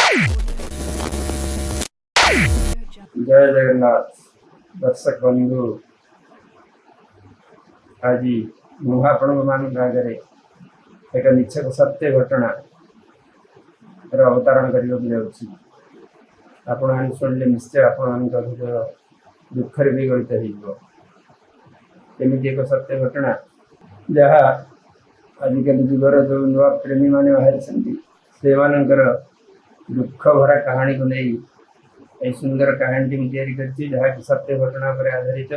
ଜୟ ଜଗନ୍ନାଥ ଦର୍ଶକ ବନ୍ଧୁ। ଆଜି ମୁଁ ଆପଣଙ୍କ ମାନଙ୍କ ଆଗରେ ଏକ ନିଛକ ସତ୍ୟ ଘଟଣାର ଅବତାରଣ କରିବାକୁ ଯାଉଛି। ଆପଣମାନେ ଶୁଣିଲେ ନିଶ୍ଚୟ ଆପଣମାନଙ୍କ ହୃଦୟ ଦୁଃଖରେ ବିଗଳିତ ହେଇଯିବ। ଏମିତି ଏକ ସତ୍ୟ ଘଟଣା, ଯାହା ଆଜିକାଲି ଯୁଗର ଯେଉଁ ନୂଆ ପ୍ରେମୀମାନେ ବାହାରିଛନ୍ତି, ସେମାନଙ୍କର ଦୁଃଖ ଭରା କାହାଣୀକୁ ନେଇ ଏହି ସୁନ୍ଦର କାହାଣୀଟି ମୁଁ ତିଆରି କରିଛି, ଯାହାକି ସତ୍ୟ ଘଟଣା ଉପରେ ଆଧାରିତ।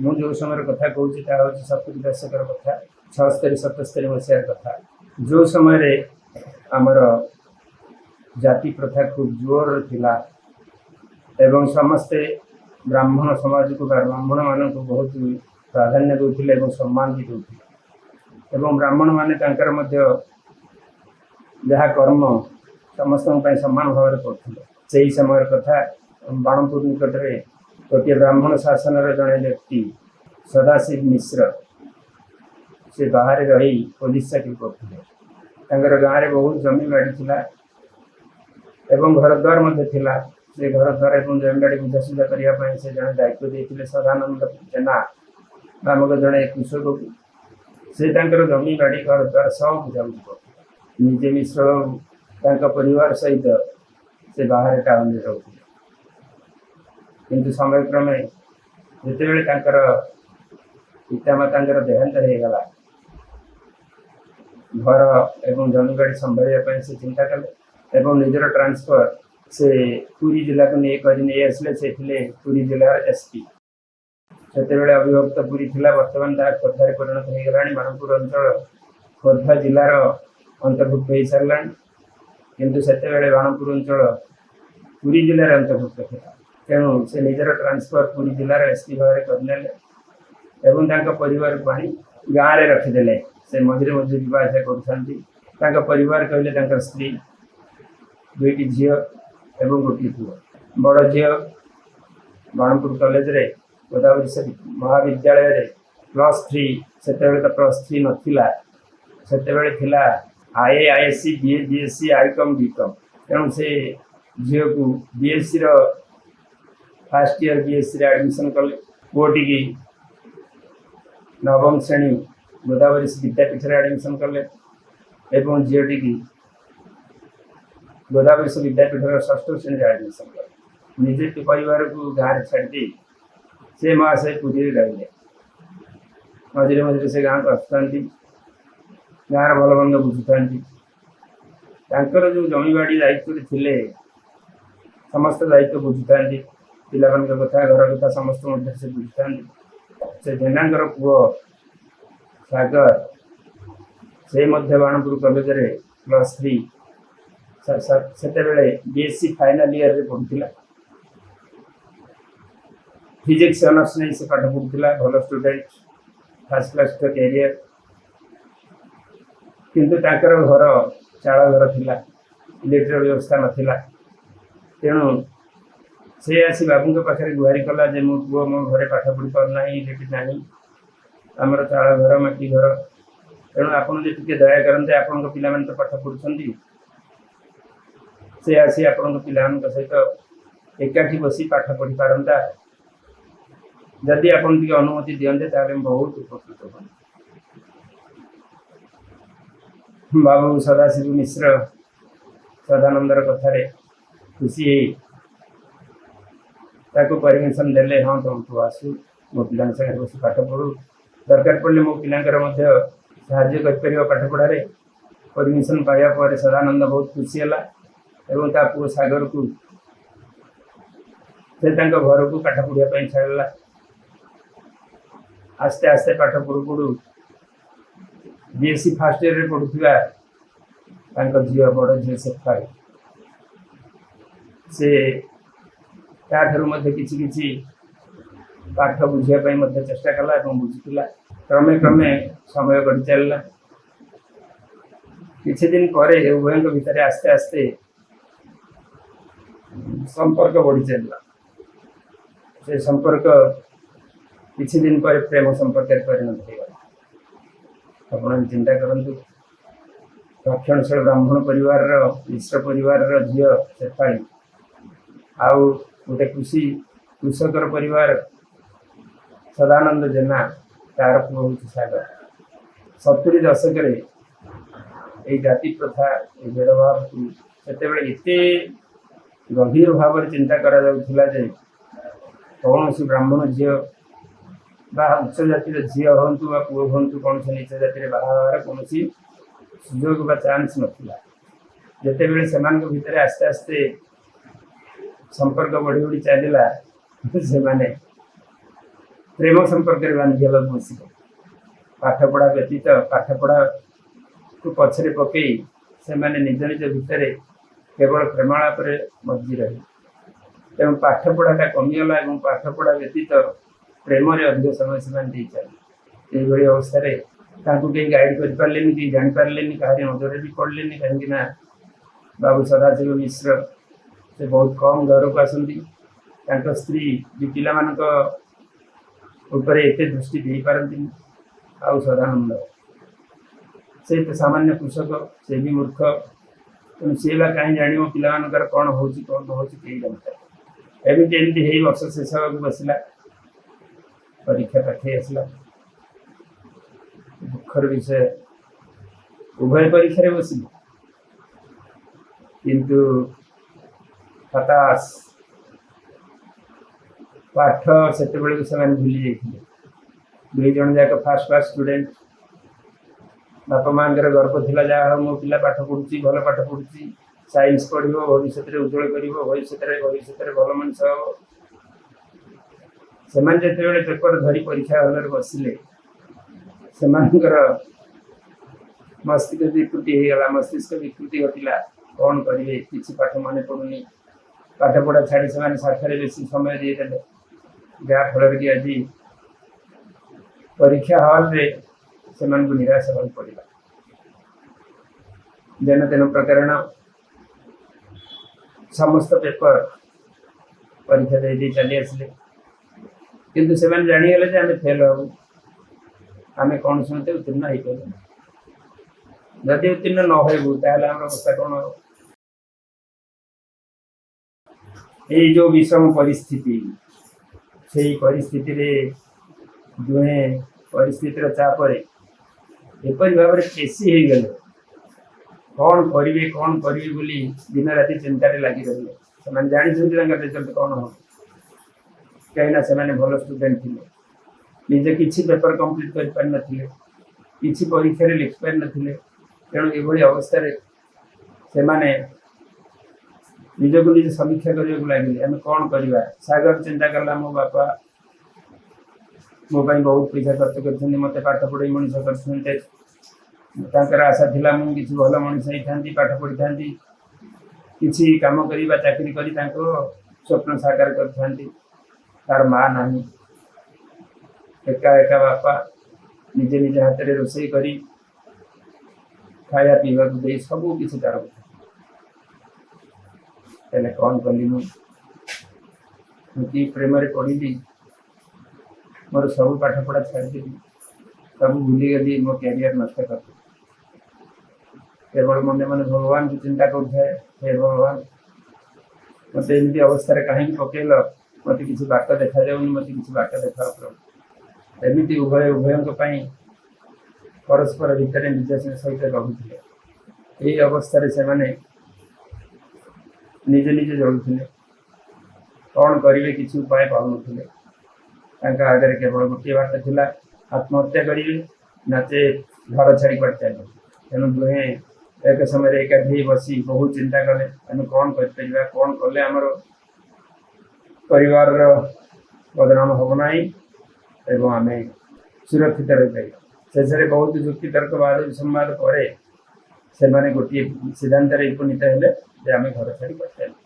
ମୁଁ ଯେଉଁ ସମୟରେ କଥା କହୁଛି, ତାହା ହେଉଛି 70 ଦଶକର କଥା, 76 77 ମସିହାର କଥା, ଯେଉଁ ସମୟରେ ଆମର ଜାତି ପ୍ରଥା ଖୁବ୍ ଜୋରରେ ଥିଲା ଏବଂ ସମସ୍ତେ ବ୍ରାହ୍ମଣ ସମାଜକୁ ବା ବ୍ରାହ୍ମଣମାନଙ୍କୁ ବହୁତ ପ୍ରାଧାନ୍ୟ ଦେଉଥିଲେ ଏବଂ ସମ୍ମାନ ବି ଦେଉଥିଲେ ଏବଂ ବ୍ରାହ୍ମଣମାନେ ତାଙ୍କର ମଧ୍ୟ ଯାହା କର୍ମ ସମସ୍ତଙ୍କ ପାଇଁ ସମାନ ଭାବରେ କରୁଥିଲେ। ସେହି ସମୟର କଥା। ବାଣପୁର ନିକଟରେ ଗୋଟିଏ ବ୍ରାହ୍ମଣ ଶାସନର ଜଣେ ବ୍ୟକ୍ତି ସଦାଶିବ ମିଶ୍ର, ସେ ବାହାରେ ରହି ପୋଲିସ ଚାକିରି କରୁଥିଲେ। ତାଙ୍କର ଗାଁରେ ବହୁତ ଜମି ବାଡ଼ି ଥିଲା ଏବଂ ଘରଦ୍ୱାର ମଧ୍ୟ ଥିଲା। ସେ ଘରଦ୍ୱାର ଏବଂ ଜମିବାଡ଼ି ବୁଝାସୁଝା କରିବା ପାଇଁ ସେ ଜଣେ ଦାୟିତ୍ୱ ଦେଇଥିଲେ ସଦାନନ୍ଦ ଜେନା ନାମକ ଜଣେ କୃଷକକୁ। ସେ ତାଙ୍କର ଜମି ବାଡ଼ି, ଘରଦ୍ୱାର ସବୁ ବୁଝାବୁଝି କରୁଥିଲେ। ନିଜେ ମିଶ୍ର ତାଙ୍କ ପରିବାର ସହିତ ସେ ବାହାରେ ଟାଉନରେ ରହୁଥିଲେ। କିନ୍ତୁ ସମୟକ୍ରମେ ଯେତେବେଳେ ତାଙ୍କର ପିତାମାତାଙ୍କର ଦେହାନ୍ତ ହେଇଗଲା, ଘର ଏବଂ ଜମିବାଡ଼ି ସମ୍ଭାଳିବା ପାଇଁ ସେ ଚିନ୍ତା କଲେ ଏବଂ ନିଜର ଟ୍ରାନ୍ସଫର ସେ ପୁରୀ ଜିଲ୍ଲାକୁ ନେଇ କରି ନେଇ ଆସିଲେ। ସେ ଥିଲେ ପୁରୀ ଜିଲ୍ଲାର ଏସ୍ପି। ସେତେବେଳେ ଅବିଭକ୍ତ ପୁରୀ ଥିଲା, ବର୍ତ୍ତମାନ ତାହା ଖୋର୍ଦ୍ଧାରେ ପରିଣତ ହେଇଗଲାଣି। ବାଣପୁର ଅଞ୍ଚଳ ଖୋର୍ଦ୍ଧା ଜିଲ୍ଲାର ଅନ୍ତର୍ଭୁକ୍ତ ହେଇସାରିଲାଣି, କିନ୍ତୁ ସେତେବେଳେ ବାଣପୁର ଅଞ୍ଚଳ ପୁରୀ ଜିଲ୍ଲାରେ ଅନ୍ତର୍ଭୁକ୍ତ ଥିଲା। ତେଣୁ ସେ ନିଜର ଟ୍ରାନ୍ସଫର ପୁରୀ ଜିଲ୍ଲାର ଏସ୍ପି ଭାବରେ କରିନେଲେ ଏବଂ ତାଙ୍କ ପରିବାରକୁ ଆଣି ଗାଁରେ ରଖିଦେଲେ। ସେ ମଝିରେ ମଝିରେ ଯିବା ଆସିବା କରୁଥାନ୍ତି। ତାଙ୍କ ପରିବାର କହିଲେ ତାଙ୍କର ସ୍ତ୍ରୀ, ଦୁଇଟି ଝିଅ ଏବଂ ଗୋଟିଏ ପୁଅ। ବଡ଼ ଝିଅ ବାଣପୁର କଲେଜରେ, ଗୋଦାବରୀଶ ମହାବିଦ୍ୟାଳୟରେ +3, ସେତେବେଳେ ତ +3 ନଥିଲା, ସେତେବେଳେ ଥିଲା I A, ISC, BA, BSc, I com, ବି କମ୍। ତେଣୁ ସେ ଝିଅକୁ ବିଏସ୍ସିର ଫାର୍ଷ୍ଟ ଇୟର ବିଏସ୍ସିରେ ଆଡ଼ମିସନ୍ କଲେ। ପୁଅଟିକି ନବମ ଶ୍ରେଣୀ ଗୋଦାବରୀଶ ବିଦ୍ୟାପୀଠରେ ଆଡ଼ମିସନ୍ କଲେ ଏବଂ ଝିଅଟିକି ଗୋଦାବରୀଶ ବିଦ୍ୟାପୀଠର ଷଷ୍ଠ ଶ୍ରେଣୀରେ ଆଡ଼ମିସନ୍ କଲେ। ନିଜେ ପରିବାରକୁ ଗାଁରେ ଛାଡ଼ିଦେଇ ସେ ମହାଶୟ ପୁରୀରେ ରହିଲେ। ମଝିରେ ମଝିରେ ସେ ଗାଁକୁ ଆସୁଥାନ୍ତି, ଗାଁର ଭଲ ମନ୍ଦ ବୁଝୁଥାନ୍ତି। ତାଙ୍କର ଯେଉଁ ଜମିବାଡ଼ି ଦାୟିତ୍ୱରେ ଥିଲେ, ସମସ୍ତ ଦାୟିତ୍ୱ ବୁଝୁଥାନ୍ତି। ପିଲାମାନଙ୍କ କଥା, ଘର କଥା ସମସ୍ତ ମଧ୍ୟ ସେ ବୁଝୁଥାନ୍ତି। ସେ ଜେନାଙ୍କର ପୁଅ ସାଗର, ସେ ମଧ୍ୟ ବାଣପୁର କଲେଜରେ +3, ସେତେବେଳେ ବିଏସ୍ସି ଫାଇନାଲ ଇୟରରେ ପଢ଼ୁଥିଲା। ଫିଜିକ୍ସ ଅନର୍ସ ନେଇ ସେ ପାଠ ପଢ଼ୁଥିଲା। ଭଲ ଷ୍ଟୁଡେଣ୍ଟ, ଫାର୍ଷ୍ଟ କ୍ଲାସ୍ କ୍ୟାରିୟର। କିନ୍ତୁ ତାଙ୍କର ଘର ଚାଳ ଘର ଥିଲା, ଇଲେକ୍ଟ୍ରିର ବ୍ୟବସ୍ଥା ନଥିଲା। ତେଣୁ ସେ ଆସି ବାବୁଙ୍କ ପାଖରେ ଗୁହାରି କଲା ଯେ ମୋ ପୁଅ ମୋ ଘରେ ପାଠ ପଢ଼ି ପାରୁନାହିଁ, ଇଲେକ୍ଟ୍ରି ନାହିଁ, ଆମର ଚାଳ ଘର, ମାଟି ଘର। ତେଣୁ ଆପଣ ଯଦି ଟିକେ ଦୟା କରନ୍ତେ, ଆପଣଙ୍କ ପିଲାମାନେ ତ ପାଠ ପଢ଼ୁଛନ୍ତି, ସେ ଆସି ଆପଣଙ୍କ ପିଲାମାନଙ୍କ ସହିତ ଏକାଠି ବସି ପାଠ ପଢ଼ି ପାରନ୍ତା। ଯଦି ଆପଣ ଟିକେ ଅନୁମତି ଦିଅନ୍ତେ, ତାହେଲେ ମୁଁ ବହୁତ ଉପକୃତ ହୁଅନ୍ତି। ବାବୁ ସଦାଶିବ ମିଶ୍ର ସଦାନନ୍ଦର କଥାରେ ଖୁସି ହେଇ ତାକୁ ପରମିସନ୍ ଦେଲେ, ହଁ, ତୁ ଆସୁ, ମୋ ପିଲାଙ୍କ ସାଙ୍ଗରେ ବସି ପାଠ ପଢ଼ୁ, ଦରକାର ପଡ଼ିଲେ ମୋ ପିଲାଙ୍କର ମଧ୍ୟ ସାହାଯ୍ୟ କରିପାରିବ ପାଠ ପଢ଼ାରେ। ପରମିସନ୍ ପାଇବା ପରେ ସଦାନନ୍ଦ ବହୁତ ଖୁସି ହେଲା ଏବଂ ତା ପୁଅ ସାଗରକୁ ସେ ତାଙ୍କ ଘରକୁ ପାଠ ପଢ଼ିବା ପାଇଁ ଛାଡ଼ିଲା। ଆସ୍ତେ ଆସ୍ତେ ପାଠ ପଢ଼ୁ ପଢ଼ୁ ବିଏସ୍ସି ଫାର୍ଷ୍ଟ ଇୟରରେ ପଢ଼ୁଥିବା ତାଙ୍କ ଝିଅ, ବଡ଼ ଝିଅ ଶେଫାଳି, ସେ ତାଠାରୁ ମଧ୍ୟ କିଛି କିଛି ପାଠ ବୁଝିବା ପାଇଁ ମଧ୍ୟ ଚେଷ୍ଟା କଲା ଏବଂ ବୁଝୁଥିଲା। କ୍ରମେ କ୍ରମେ ସମୟ ଗଡ଼ି ଚାଲିଲା। କିଛି ଦିନ ପରେ ଉଭୟଙ୍କ ଭିତରେ ଆସ୍ତେ ଆସ୍ତେ ସମ୍ପର୍କ ବଢ଼ି ଚାଲିଲା। ସେ ସମ୍ପର୍କ କିଛି ଦିନ ପରେ ପ୍ରେମ ସମ୍ପର୍କରେ ପରିଣତ ହେଇଗଲା। ଆପଣ ଚିନ୍ତା କରନ୍ତୁ। ରକ୍ଷଣଶୀଳ ବ୍ରାହ୍ମଣ ପରିବାରର, ମିଶ୍ର ପରିବାରର ଝିଅ ଶେଫାଳୀ, ଆଉ ଗୋଟେ କୃଷକର ପରିବାର ସଦାନନ୍ଦ ଜେନା, ତାର ପୁଅ ହେଉଛି ସାଗର। 70 ଦଶକରେ ଏଇ ଜାତି ପ୍ରଥା, ଏଇ ଭେଦଭାବକୁ ସେତେବେଳେ ଏତେ ଗଭୀର ଭାବରେ ଚିନ୍ତା କରାଯାଉଥିଲା ଯେ କୌଣସି ବ୍ରାହ୍ମଣ ଝିଅ ବା ଉଚ୍ଚ ଜାତିର ଝିଅ ହୁଅନ୍ତୁ ବା ପୁଅ ହୁଅନ୍ତୁ, କୌଣସି ନୀଚ ଜାତିରେ ବାହା ହେବାର କୌଣସି ସୁଯୋଗ ବା ଚାନ୍ସ ନଥିଲା। ଯେତେବେଳେ ସେମାନଙ୍କ ଭିତରେ ଆସ୍ତେ ଆସ୍ତେ ସମ୍ପର୍କ ବଢ଼ି ବଢ଼ି ଚାଲିଲା, ସେମାନେ ପ୍ରେମ ସମ୍ପର୍କରେ ବାନ୍ଧି ହେବାକୁ ବସିଲେ। ପାଠପଢ଼ା ବ୍ୟତୀତ, ପାଠପଢ଼ାକୁ ପଛରେ ପକେଇ ସେମାନେ ନିଜ ନିଜ ଭିତରେ କେବଳ ପ୍ରେମାଳାପରେ ମଜ୍ଜି ରହିଲେ। ତେଣୁ ପାଠପଢ଼ାଟା କମିଗଲା ଏବଂ ପାଠପଢ଼ା ବ୍ୟତୀତ ପ୍ରେମରେ ଅଧିକ ସମୟ ସେମାନେ ଦେଇ ଚାଲିଲେ। ଏଇଭଳି ଅବସ୍ଥାରେ ତାଙ୍କୁ କେହି ଗାଇଡ଼ କରିପାରିଲେନି, କେହି ଜାଣିପାରିଲେନି, କାହାରି ନଜରରେ ବି ପଡ଼ିଲେନି। କାହିଁକି ନା ବାବୁ ସଦାଶିବ ମିଶ୍ର ସେ ବହୁତ କମ୍ ଘରକୁ ଆସନ୍ତି। ତାଙ୍କ ସ୍ତ୍ରୀ ବି ପିଲାମାନଙ୍କ ଉପରେ ଏତେ ଦୃଷ୍ଟି ଦେଇପାରନ୍ତିନି। ଆଉ ସଦାନନ୍ଦ ସେ ତ ସାମାନ୍ୟ କୃଷକ, ସେ ବି ମୂର୍ଖ। ତେଣୁ ସିଏ ବା କାହିଁ ଜାଣିବ ପିଲାମାନଙ୍କର କ'ଣ ହେଉଛି କ'ଣ ନ ହେଉଛି, କେହି ଜାଣିପାରେ। ଏମିତି ଏମିତି ହେଇ ବର୍ଷ ଶେଷ ହେବାକୁ ବସିଲା, ପରୀକ୍ଷା ପାଖେଇ ଆସିଲା। ଦୁଃଖର ବିଷୟ, ଉଭୟ ପରୀକ୍ଷାରେ ବସିଲେ, କିନ୍ତୁ ହତାଶ। ପାଠ ସେତେବେଳକୁ ସେମାନେ ଭୁଲି ଯାଇଥିଲେ। ଦୁଇ ଜଣ ଯାକ ଫାର୍ଷ୍ଟ କ୍ଲାସ୍ ଷ୍ଟୁଡେଣ୍ଟ। ବାପା ମାଆଙ୍କର ଗର୍ବ ଥିଲା, ଯାହା ହଉ ମୋ ପିଲା ପାଠ ପଢ଼ୁଛି, ଭଲ ପାଠ ପଢ଼ୁଛି, ସାଇନ୍ସ ପଢ଼ିବ, ଭବିଷ୍ୟତରେ ଉଜ୍ଜଳ କରିବ, ଭବିଷ୍ୟତରେ ଭଲ ମଣିଷ ହେବ। ସେମାନେ ଯେତେବେଳେ ପେପର ଧରି ପରୀକ୍ଷା ହଲରେ ବସିଲେ, ସେମାନଙ୍କର ମସ୍ତିଷ୍କ ବିକୃତି ହେଇଗଲା, ମସ୍ତିଷ୍କ ବିକୃତି ଘଟିଲା। କ'ଣ କରିବେ, କିଛି ପାଠ ମନେ ପଡ଼ୁନି। ପାଠ ପଢ଼ା ଛାଡ଼ି ସେମାନେ ସାଠରେ ବେଶୀ ସମୟ ଦେଇଦେଲେ, ଯାହାଫଳରେ କି ଆଜି ପରୀକ୍ଷା ହଲରେ ସେମାନଙ୍କୁ ନିରାଶ ହେବାକୁ ପଡ଼ିଲା। ଯେନ ତେନ ପ୍ରକାରେଣ ସମସ୍ତ ପେପର ପରୀକ୍ଷା ଦେଇ ଦେଇ ଚାଲି ଆସିଲେ। କିନ୍ତୁ ସେମାନେ ଜାଣିଗଲେ ଯେ ଆମେ ଫେଲ୍ ହବୁ, ଆମେ କୌଣସି ମତେ ଉତ୍ତୀର୍ଣ୍ଣ ହେଇପାରିବୁନି। ଯଦି ଉତ୍ତୀର୍ଣ୍ଣ ନ ହେବୁ ତାହେଲେ ଆମର ଅବସ୍ଥା କ'ଣ ହେବ? ଏଇ ଯୋଉ ବିଷମ ପରିସ୍ଥିତି, ସେଇ ପରିସ୍ଥିତିରେ ଦୁହେଁ ପରିସ୍ଥିତିର ଚାପରେ ଏପରି ଭାବରେ ପେଶି ହେଇଗଲେ, କ'ଣ କରିବେ କ'ଣ କରିବେ ବୋଲି ଦିନ ରାତି ଚିନ୍ତାରେ ଲାଗି ରହିଲେ। ସେମାନେ ଜାଣିଛନ୍ତି ତାଙ୍କ ରେଜଲ୍ଟ କ'ଣ ହେବ, କାହିଁକିନା ସେମାନେ ଭଲ ଷ୍ଟୁଡେଣ୍ଟ ଥିଲେ। ନିଜେ କିଛି ପେପର କମ୍ପ୍ଲିଟ୍ କରିପାରିନଥିଲେ, କିଛି ପରୀକ୍ଷାରେ ଲେଖିପାରିନଥିଲେ। ତେଣୁ ଏଭଳି ଅବସ୍ଥାରେ ସେମାନେ ନିଜକୁ ନିଜେ ସମୀକ୍ଷା କରିବାକୁ ଲାଗିଲେ, ଆମେ କ'ଣ କରିବା। ସାଗର ଚିନ୍ତା କଲା, ମୋ ବାପା ମୋ ପାଇଁ ବହୁତ ପଇସା ଖର୍ଚ୍ଚ କରିଛନ୍ତି, ମୋତେ ପାଠ ପଢ଼େଇ ମଣିଷ କରିଛନ୍ତି। ତାଙ୍କର ଆଶା ଥିଲା ମୁଁ କିଛି ଭଲ ମଣିଷ ହେଇଥାନ୍ତି, ପାଠ ପଢ଼ିଥାନ୍ତି, କିଛି କାମ କରି ବା ଚାକିରି କରି ତାଙ୍କ ସ୍ୱପ୍ନ ସାକାର କରିଥାନ୍ତି। ତାର ମା ନାହିଁ, ଏକା ଏକା ବାପା ନିଜେ ନିଜ ହାତରେ ରୋଷେଇ କରି ଖାଇବା ପିଇବାକୁ ଦେଇ ସବୁ କିଛି ତାର। ହେଲେ କ'ଣ କଲି ମୁଁ? ମୁଁ କି ପ୍ରେମରେ ପଡ଼ିଲି, ମୋର ସବୁ ପାଠ ପଢ଼ା ଛାଡ଼ିଦେଲି, ସବୁ ଭୁଲିଗଲି, ମୋ କ୍ୟାରିୟର ନଷ୍ଟ କରିଦେଲି। କେବଳ ମନେ ମନେ ଭଗବାନଙ୍କୁ ଚିନ୍ତା କରୁଥାଏ, ହେ ଭଗବାନ, ମୋତେ ଏମିତି ଅବସ୍ଥାରେ କାହିଁକି ପକେଇଲ? ମୋତେ କିଛି ବାଟ ଦେଖାଯାଉନି, ମୋତେ କିଛି ବାଟ ଦେଖାଅ ପ୍ରଭୁ। ଏମିତି ଉଭୟ ଉଭୟଙ୍କ ପାଇଁ ପରସ୍ପର ଭିତରେ ନିଜ ସହିତ ରହୁଥିଲେ। ଏହି ଅବସ୍ଥାରେ ସେମାନେ ନିଜେ ନିଜେ ଜଳୁଥିଲେ। କ'ଣ କରିବେ କିଛି ଉପାୟ ପାଉନଥିଲେ। ତାଙ୍କ ଆଗରେ କେବଳ ଗୋଟିଏ ବାଟ ଥିଲା, ଆତ୍ମହତ୍ୟା କରିବେ ନଚେତ୍ ଘର ଛାଡ଼ି କୁଆଡ଼େ ଚାଲିବେ। ତେଣୁ ଦୁହେଁ ଏକ ସମୟରେ ଏକାଠି ହେଇ ବସି ବହୁତ ଚିନ୍ତା କଲେ, ଆମେ କ'ଣ କରିପାରିବା, କ'ଣ କଲେ ଆମର ପରିବାରର ବଦନାମ ହେବ ନାହିଁ ଏବଂ ଆମେ ସୁରକ୍ଷିତ ରହିପାରିବା। ଶେଷରେ ବହୁତ ଯୁକ୍ତିତର୍କ ବାଦ ବିସମ୍ବାଦ ପରେ ସେମାନେ ଗୋଟିଏ ସିଦ୍ଧାନ୍ତରେ ଉପନୀତ ହେଲେ ଯେ ଆମେ ଘର ଛାଡ଼ି କୁଆଡ଼େ ଚାଲିବା।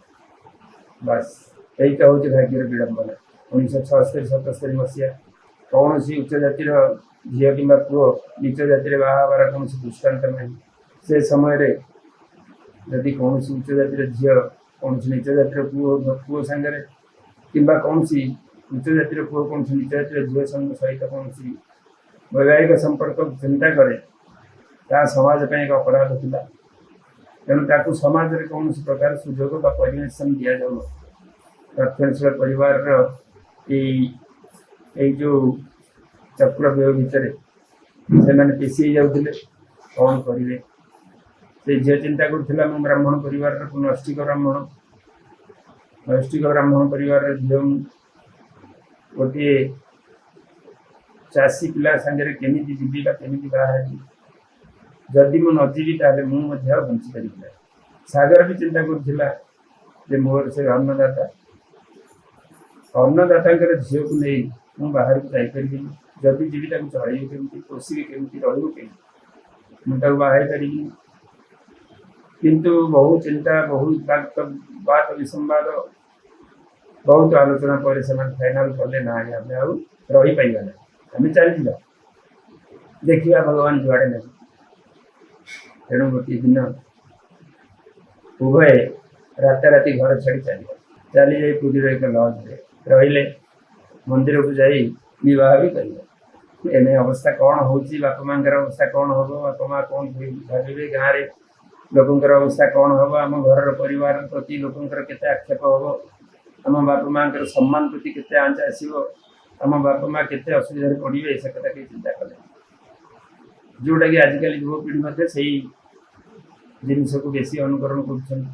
ବାସ୍, ଏଇଟା ହେଉଛି ଭାଗ୍ୟର ବିଡ଼ମ୍ବନା। 1976-77 ମସିହା, କୌଣସି ଉଚ୍ଚ ଜାତିର ଝିଅ କିମ୍ବା ପୁଅ ନୀଚ ଜାତିରେ ବାହା ହେବାର କୌଣସି ଦୃଷ୍ଟାନ୍ତ ନାହିଁ। ସେ ସମୟରେ ଯଦି କୌଣସି ଉଚ୍ଚ ଜାତିର ଝିଅ କୌଣସି ନୀଚ ଜାତିର ପୁଅ ସାଙ୍ଗରେ କିମ୍ବା କୌଣସି ଉଚ୍ଚ ଜାତିର ପୁଅ କୌଣସି ନୀଚ ଜାତିର ଝିଅ ସହିତ କୌଣସି ବୈବାହିକ ସମ୍ପର୍କ ଚିନ୍ତା କରେ, ତାହା ସମାଜ ପାଇଁ ଏକ ଅପରାଧ ଥିଲା। ତେଣୁ ତାକୁ ସମାଜରେ କୌଣସି ପ୍ରକାର ସୁଯୋଗ ବା ପରମିସନ୍ ଦିଆଯାଉନଥିଲା। ରକ୍ଷଣଶୀଳ ପରିବାରର ଏଇ ଯେଉଁ ଚକ୍ରବ୍ୟୁହ ଭିତରେ ସେମାନେ ପେଶି ହେଇଯାଉଥିଲେ। କ'ଣ କରିବେ? ସେ ଝିଅ ଚିନ୍ତା କରୁଥିଲା, ମୁଁ ବ୍ରାହ୍ମଣ ପରିବାରର, ନୈଷ୍ଠିକ ବ୍ରାହ୍ମଣ, ନୈଷ୍ଠିକ ବ୍ରାହ୍ମଣ ପରିବାରର ଝିଅ, ମୁଁ ଗୋଟିଏ ଚାଷୀ ପିଲା ସାଙ୍ଗରେ କେମିତି ଯିବି ବା କେମିତି ବାହା ହେବି? ଯଦି ମୁଁ ନ ଯିବି ତାହେଲେ ମୁଁ ମଧ୍ୟ ଆଉ ବଞ୍ଚିପାରିବି ନାହିଁ। ସାଗର ବି ଚିନ୍ତା କରୁଥିଲା ଯେ ମୋର ସେ ଅନ୍ନଦାତା, ଅନ୍ନଦାତାଙ୍କର ଝିଅକୁ ନେଇ ମୁଁ ବାହାରକୁ ଯାଇପାରିବିନି। ଯଦି ଯିବି ତାକୁ ଚଳେଇବି କେମିତି, ପୋଷିବି କେମିତି, ରହିବୁ କେମିତି, ମୁଁ ତାକୁ ବାହା ହେଇପାରିବିନି। କିନ୍ତୁ ବହୁ ଚିନ୍ତା, ବହୁ ବାତ ବିସମ୍ବାଦ, ବହୁତ ଆଲୋଚନା ପରେ ସେମାନେ ଫାଇନାଲ କଲେ, ନାହିଁ ଆମେ ଆଉ ରହିପାରିବା ନାହିଁ, ଆମେ ଚାଲିଯିବା, ଦେଖିବା ଭଗବାନ ଯୁଆଡ଼େ ନେବେ। ତେଣୁ ଗୋଟିଏ ଦିନ ଉଭୟେ ରାତାରାତି ଘର ଛାଡ଼ି ଚାଲିଗଲେ। ଚାଲିଯାଇ ପୁରୀର ଏକ ଲଜରେ ରହିଲେ, ମନ୍ଦିରକୁ ଯାଇ ବିବାହ ବି କଲେ। ଏନେ ଅବସ୍ଥା କ'ଣ ହେଉଛି, ବାପା ମାଆଙ୍କର ଅବସ୍ଥା କ'ଣ ହେବ, ବାପା ମା' କ'ଣ ଭାବିବେ, ଗାଁରେ ଲୋକଙ୍କର ଅବସ୍ଥା କ'ଣ ହେବ, ଆମ ଘରର ପରିବାର ପ୍ରତି ଲୋକଙ୍କର କେତେ ଆକ୍ଷେପ ହେବ, ଆମ ବାପା ମାଆଙ୍କର ସମ୍ମାନ ପ୍ରତି କେତେ ଆଞ୍ଚ ଆସିବ, ଆମ ବାପା ମା' କେତେ ଅସୁବିଧାରେ ପଡ଼ିବେ, ସେ କଥା କେହି ଚିନ୍ତା କଲେ। ଯେଉଁଟାକି ଆଜିକାଲି ଯୁବପିଢ଼ି ମଧ୍ୟ ସେଇ ଜିନିଷକୁ ବେଶୀ ଅନୁକରଣ କରୁଛନ୍ତି।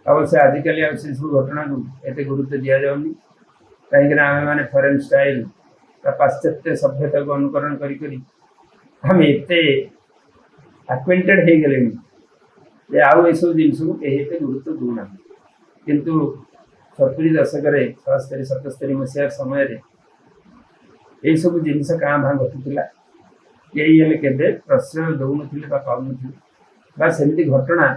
ଅବଶ୍ୟ ଆଜିକାଲି ଆଉ ସେସବୁ ଘଟଣାକୁ ଏତେ ଗୁରୁତ୍ୱ ଦିଆଯାଉନି, କାହିଁକିନା ଆମେମାନେ ଫରେନ୍ ଷ୍ଟାଇଲ୍ ବା ପାଶ୍ଚାତ୍ୟ ସଭ୍ୟତାକୁ ଅନୁକରଣ କରି କରି ଆମେ ଏତେ ଆକ୍ୱେଣ୍ଟେଡ଼ ହେଇଗଲେଣି ଯେ ଆଉ ଏସବୁ ଜିନିଷକୁ କେହି ଏତେ ଗୁରୁତ୍ୱ ଦେଉନାହାନ୍ତି। କିନ୍ତୁ 70 ଦଶକରେ, 76 77 ମସିହା ସମୟରେ ଏଇସବୁ ଜିନିଷ କାଁ ଭାଁ ଘଟୁଥିଲା। କେହି ହେଲେ କେବେ ପ୍ରଶ୍ରୟ ଦେଉନଥିଲେ ବା ପାଉନଥିଲେ, ବା ସେମିତି ଘଟଣା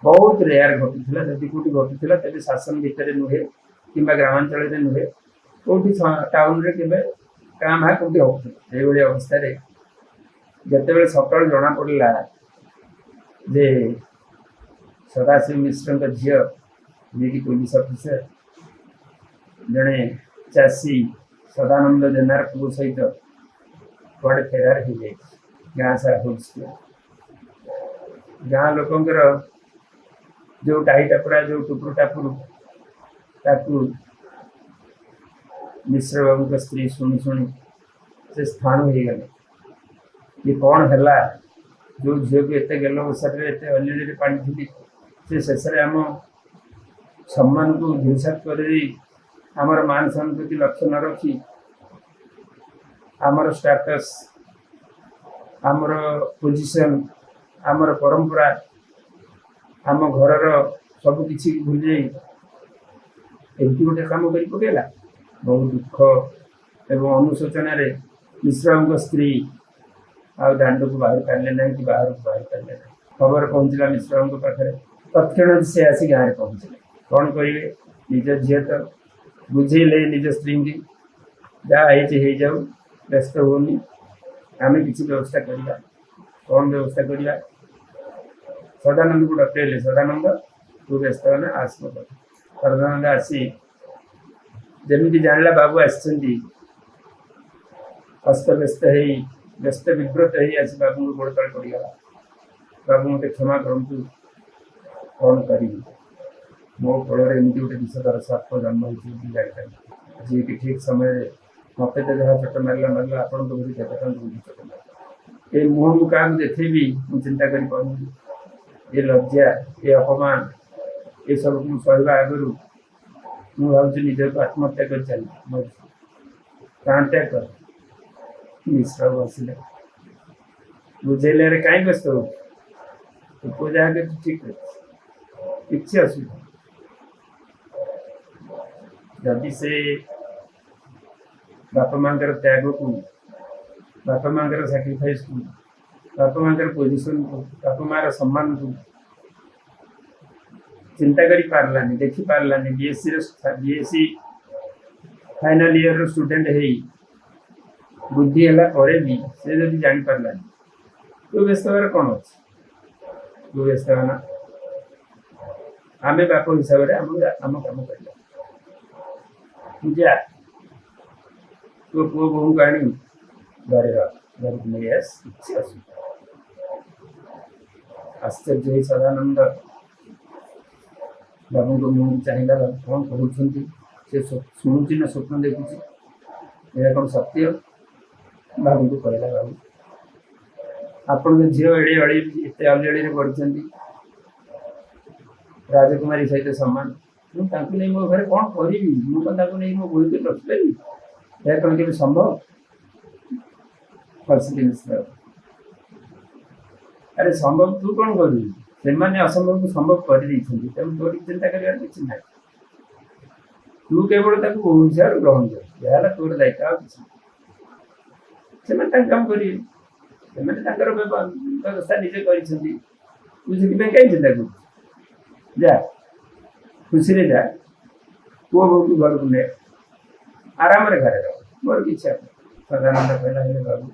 ବହୁତ ରେୟାର ଘଟୁଥିଲା। ଯଦି କେଉଁଠି ଘଟୁଥିଲା ତେବେ ଶାସନ ଭିତରେ ନୁହେଁ କିମ୍ବା ଗ୍ରାମାଞ୍ଚଳରେ ନୁହେଁ, କେଉଁଠି ଟାଉନରେ କେବେ କାଁ ଭାଁ କେଉଁଠି ହେଉଥିଲା। ଏଇଭଳି ଅବସ୍ଥାରେ ଯେତେବେଳେ ସକାଳୁ ଜଣାପଡ଼ିଲା ଯେ ସଦାଶିବ ମିଶ୍ରଙ୍କ ଝିଅ, ଯିଏକି ପୋଲିସ ଅଫିସର, ଜଣେ ଚାଷୀ ସଦାନନ୍ଦ ଜେନାର ପୁଅ ସହିତ କୁଆଡ଼େ ଫେରାର ହେଇଯାଇଛି, ଗାଁ ସାରା ହୁଲସ୍ତୁଲ। ଗାଁ ଲୋକଙ୍କର ଯେଉଁ ଟାହି ଟାପୁରା, ଯେଉଁ ଟୁପୁରୁ ଟାପୁରୁ, ତାକୁ ମିଶ୍ରବାବୁଙ୍କ ସ୍ତ୍ରୀ ଶୁଣି ଶୁଣି ସେ ସ୍ଥାଣୁ ହେଇଗଲେ। ଇଏ କ'ଣ ହେଲା, ଯେଉଁ ଝିଅକୁ ଏତେ ଗେଲ ବସାରେ, ଏତେ ଅଲିଳିରେ ପାଣିଥିଲି, ସେ ଶେଷରେ ଆମ ସମ୍ମାନକୁ ଧୂଳିସାତ କରିଦେଇ ଆମର ମାନ ସମ୍ମାନ ପ୍ରତି ଲକ୍ଷ୍ୟ ନ ରଖି ଆମର ଷ୍ଟାଟସ୍, ଆମର ପୋଜିସନ୍, ଆମର ପରମ୍ପରା, ଆମ ଘରର ସବୁ କିଛି ଭୁଲି ଯାଇ ଏମିତି ଗୋଟେ କାମ କରି ପକେଇଲା। ବହୁ ଦୁଃଖ ଏବଂ ଅନୁଶୋଚନାରେ ମିଶ୍ରଙ୍କ ସ୍ତ୍ରୀ ଆଉ ଦାଣ୍ଡକୁ ବାହାରି ପାରିଲେ ନାହିଁ କି ବାହାରକୁ ବାହାରି ପାରିଲେ ନାହିଁ। ଖବର ପହଞ୍ଚିଲା ମିଶ୍ରଙ୍କ ପାଖରେ, ତତ୍କ୍ଷଣାତ୍ ସେ ଆସି ଗାଁରେ ପହଞ୍ଚିଲେ। କ'ଣ କରିବେ, ନିଜ ଝିଅ ତ ବୁଝେଇଲେ ନିଜ ସ୍ତ୍ରୀଙ୍କୁ, ଯାହା ହେଇଛି ହେଇଯାଉ, ବ୍ୟସ୍ତ ହୁଅନି, ଆମେ କିଛି ବ୍ୟବସ୍ଥା କରିବା। କ'ଣ ବ୍ୟବସ୍ଥା କରିବା? ସଦାନନ୍ଦକୁ ଡକେଇଲେ, ସଦାନନ୍ଦ ତୁ ବ୍ୟସ୍ତ ହେନା, ଆସ ମୋ ପାଖକୁ। ସଦାନନ୍ଦ ଆସି ଯେମିତି ଜାଣିଲା ବାବୁ ଆସିଛନ୍ତି, ଅସ୍ତବ୍ୟସ୍ତ ହେଇ, ବ୍ୟସ୍ତ ବିବ୍ରତ ହେଇ ଆସି ବାବୁଙ୍କ ଗୋଡ଼ ତଳେ ପଡ଼ିଗଲା। ବାବୁ ମୋତେ କ୍ଷମା କରନ୍ତୁ, କ'ଣ କରିବି, ମୋ କୋଳରେ ଏମିତି ଗୋଟେ ବିଷଧର ସାପ ଜନ୍ମ ହେଇଛି ବୋଲି ଜାଣିପାରିଲି, ଯିଏକି ଠିକ୍ ସମୟରେ ମୋତେ ତ ଯାହା ଚୋଟ ମାରିଲା ମାରିଲା, ଆପଣଙ୍କ ଭଳି ଦେବତାଙ୍କୁ ବି ଚୋଟ ମାରିଲା। ଏ ମୁହଁ ମୁଁ କାହାକୁ ଦେଖେଇବି ମୁଁ ଚିନ୍ତା କରିପାରୁନି। ଏ ଲଜ୍ଜା, ଏ ଅପମାନ, ଏସବୁକୁ ମୁଁ ସହିବା ଆଗରୁ ମୁଁ ଭାବୁଛି ନିଜକୁ ଆତ୍ମହତ୍ୟା କରି ଚାଲିବି, ପ୍ରାଣତ୍ୟାଗ କର। ମିଶ୍ର ବସିଲେ ବୁଝେଇଲେ, ଆରେ କାହିଁ ବ୍ୟସ୍ତ ହଉଛୁ, ତୋ ପୁଅ ଯାହା କରିଛି ଠିକ୍ କରିଛି, କିଛି ଅସୁବିଧା। ଯଦି ସେ ବାପା ମାଆଙ୍କର ତ୍ୟାଗକୁ, ବାପା ମାଆଙ୍କର ସାକ୍ରିଫାଇସ୍କୁ, ବାପା ମାଆଙ୍କର ପୋଜିସନକୁ, ବାପା ମାଆର ସମ୍ମାନକୁ ଚିନ୍ତା କରିପାରିଲାନି, ଦେଖିପାରିଲାନି, ବିଏସସି ଫାଇନାଲ ଇୟରର ଷ୍ଟୁଡେଣ୍ଟ ହେଇ ବୁଦ୍ଧି ହେଲା ପରେ ବି ସେ ଯଦି ଜାଣିପାରିଲାନି, ତୁ ବ୍ୟସ୍ତ ହେବାର କ'ଣ ଅଛି? ତୁ ବ୍ୟସ୍ତ ହେନା, ଆମେ ବାପ ହିସାବରେ ଆମ କାମ କରିବା। ତୁ ଯା, ତୋ ପୁଅ ବୋହୂଙ୍କୁ ଆଣି ଘରେ ରଖ। ଘରକୁ ନେଇ ଆସ, କିଛି ଅସୁବିଧା। ଆଶ୍ଚର୍ଯ୍ୟ ହେଇ ସଦାନନ୍ଦ ବାବୁଙ୍କ ମୁହଁକୁ ଚାହିଁଲା। ବାବୁ କ'ଣ କହୁଛନ୍ତି? ସେ ଶୁଣୁଛି ନା ସ୍ୱପ୍ନ ଦେଖୁଛି? ଏହା କ'ଣ ସତ୍ୟ? ବାବୁଙ୍କୁ କହିଲା, ବାବୁ ଆପଣଙ୍କ ଝିଅ ଏଡ଼େ ଅଳି ଏତେ ଅଲିଅଳିରେ ବଢ଼ିଛନ୍ତି, ରାଜକୁମାରୀ ସହିତ ସମାନ। ମୁଁ ତାଙ୍କୁ ନେଇ ମୋ ଘରେ କ'ଣ କରିବି? ମୁଁ କ'ଣ ତାଙ୍କୁ ନେଇ ମୋ ବୋହୂ କରି ରଖିପାରିବି? ଏହା କ'ଣ କେବେ ସମ୍ଭବ? ହସିଲେ ମିଶ୍ର, ଆରେ ସମ୍ଭବ ତୁ କ'ଣ କରିବୁ? ସେମାନେ ଅସମ୍ଭବକୁ ସମ୍ଭବ କରିଦେଇଛନ୍ତି, ତେଣୁ ତୋର ଚିନ୍ତା କରିବାର କିଛି ନାହିଁ। ତୁ କେବଳ ତାକୁ ବୋହୂ ହିସାବରେ ଗ୍ରହଣ କର, ଏହା ହେଲା ତୋର ଦାୟିତ୍ୱ, ଆଉ କିଛି ନାହିଁ। ସେମାନେ ତାଙ୍କ କାମ କରିବେ, ସେମାନେ ତାଙ୍କର ବ୍ୟବସ୍ଥା ନିଜେ କରିଛନ୍ତି। ତୁ ସେଥିପାଇଁ କାହିଁ ଚିନ୍ତା କରୁଛୁ? ଯା, ଖୁସିରେ ଯା, ପୁଅ ବୋହୂକୁ ଘରକୁ ନେ, ଆରାମରେ ଘରେ ରହ, ମୋର କିଛି ଆପତ୍ତି। ସଦାନନ୍ଦ କହିଲା, ହେଲେ ବାବୁ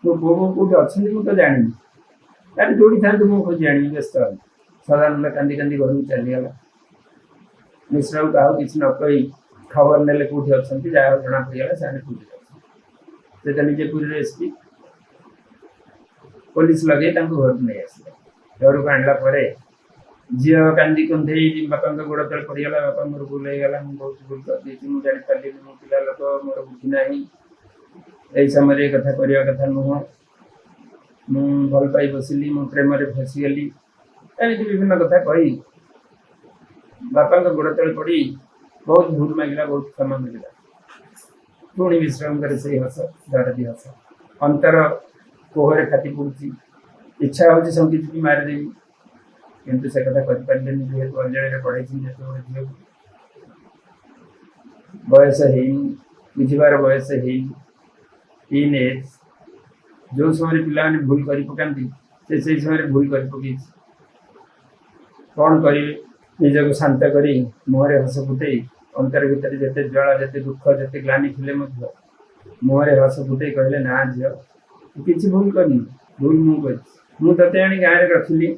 ମୋ ପୁଅ ବୋହୂ କୋଉଠି ଅଛନ୍ତି ମୁଁ ତ ଜାଣିନି। ତାହେଲେ ଯୋଉଠି ଥାନ୍ତୁ ମୁଁ ଖୋଜି ଆଣିବି, ବ୍ୟସ୍ତ ହେବନି। ସଦାନନ୍ଦ କାନ୍ଦି କାନ୍ଦି ଘରକୁ ଚାଲିଗଲା। ମିଶ୍ରକୁ କାହାକୁ କିଛି ନ କହି ଖବର ନେଲେ କୋଉଠି ଅଛନ୍ତି, ଯାହା ଜଣା ପଡ଼ିଗଲା ସେମାନେ ପୁରୀରେ ଅଛନ୍ତି। ସେ ତ ନିଜେ ପୁରୀର ଏସପି, ପୋଲିସ ଲଗେଇ ତାଙ୍କୁ ଘରକୁ ନେଇ ଆସିଲେ। ଘରକୁ ଆଣିଲା ପରେ ଝିଅ କାନ୍ଦି କୁନ୍ଧେଇ ବାପାଙ୍କ ଗୋଡ଼ ତଳେ ପଡ଼ିଗଲା। ବାପା ମୋର ଭୁଲ ହେଇଗଲା, ମୁଁ ବହୁତ ଭୁଲ କରିଦେଇଛି, ମୁଁ ଜାଣିପାରିଲିନି, ମୁଁ ପିଲା ଲୋକ, ମୋର ବୁଦ୍ଧି ନାହିଁ, ଏଇ ସମୟରେ ଏ କଥା କରିବା କଥା ନୁହଁ, ମୁଁ ଭଲ ପାଇ ବସିଲି, ମୁଁ ପ୍ରେମରେ ଫସିଗଲି, ଏମିତି ବିଭିନ୍ନ କଥା କହି ବାପାଙ୍କ ଗୋଡ଼ ତଳେ ପଡ଼ି ବହୁତ ଭୁଲ ମାଗିଲା, ବହୁତ କ୍ଷମା ମାଗିଲା। ପୁଣି ମିଶ୍ରଙ୍କର ସେଇ ହସ, ଦରଦୀ ହସ, ଅନ୍ତର କୋହରେ ଫାଟି ପଡୁଛି, ଇଚ୍ଛା ହଉଛି ସଙ୍ଗୀ ଚୁପି ମାରିଦେବି, କିନ୍ତୁ ସେ କଥା କରିପାରିଲେନି, ଯେହେତୁ ଅଞ୍ଜଳିରେ ପଢ଼େଇଛନ୍ତି ଯେତେବେଳେ ଝିଅକୁ, ବୟସ ହେଇନି, ବୁଝିବାର ବୟସ ହେଇନି, ଟିନ୍ ଏଜ୍, ଯେଉଁ ସମୟରେ ପିଲାମାନେ ଭୁଲ କରି ପକାନ୍ତି ସେ ସେଇ ସମୟରେ ଭୁଲ କରି ପକେଇଛି। କ'ଣ କରିବେ? ନିଜକୁ ଶାନ୍ତ କରି ମୁହଁରେ ହସ ଫୁଟେଇ, ଅନ୍ତର ଭିତରେ ଯେତେ ଜ୍ୱାଳା, ଯେତେ ଦୁଃଖ, ଯେତେ ଗ୍ଲାନି ଥିଲେ ମଧ୍ୟ ମୁହଁରେ ହସ ଫୁଟେଇ କହିଲେ, ନା ଝିଅ, ତୁ କିଛି ଭୁଲ କରିନୁ, ଭୁଲ ମୁଁ କରିଛି। ମୁଁ ତତେ ଆଣି ଗାଁରେ ରଖିଲି,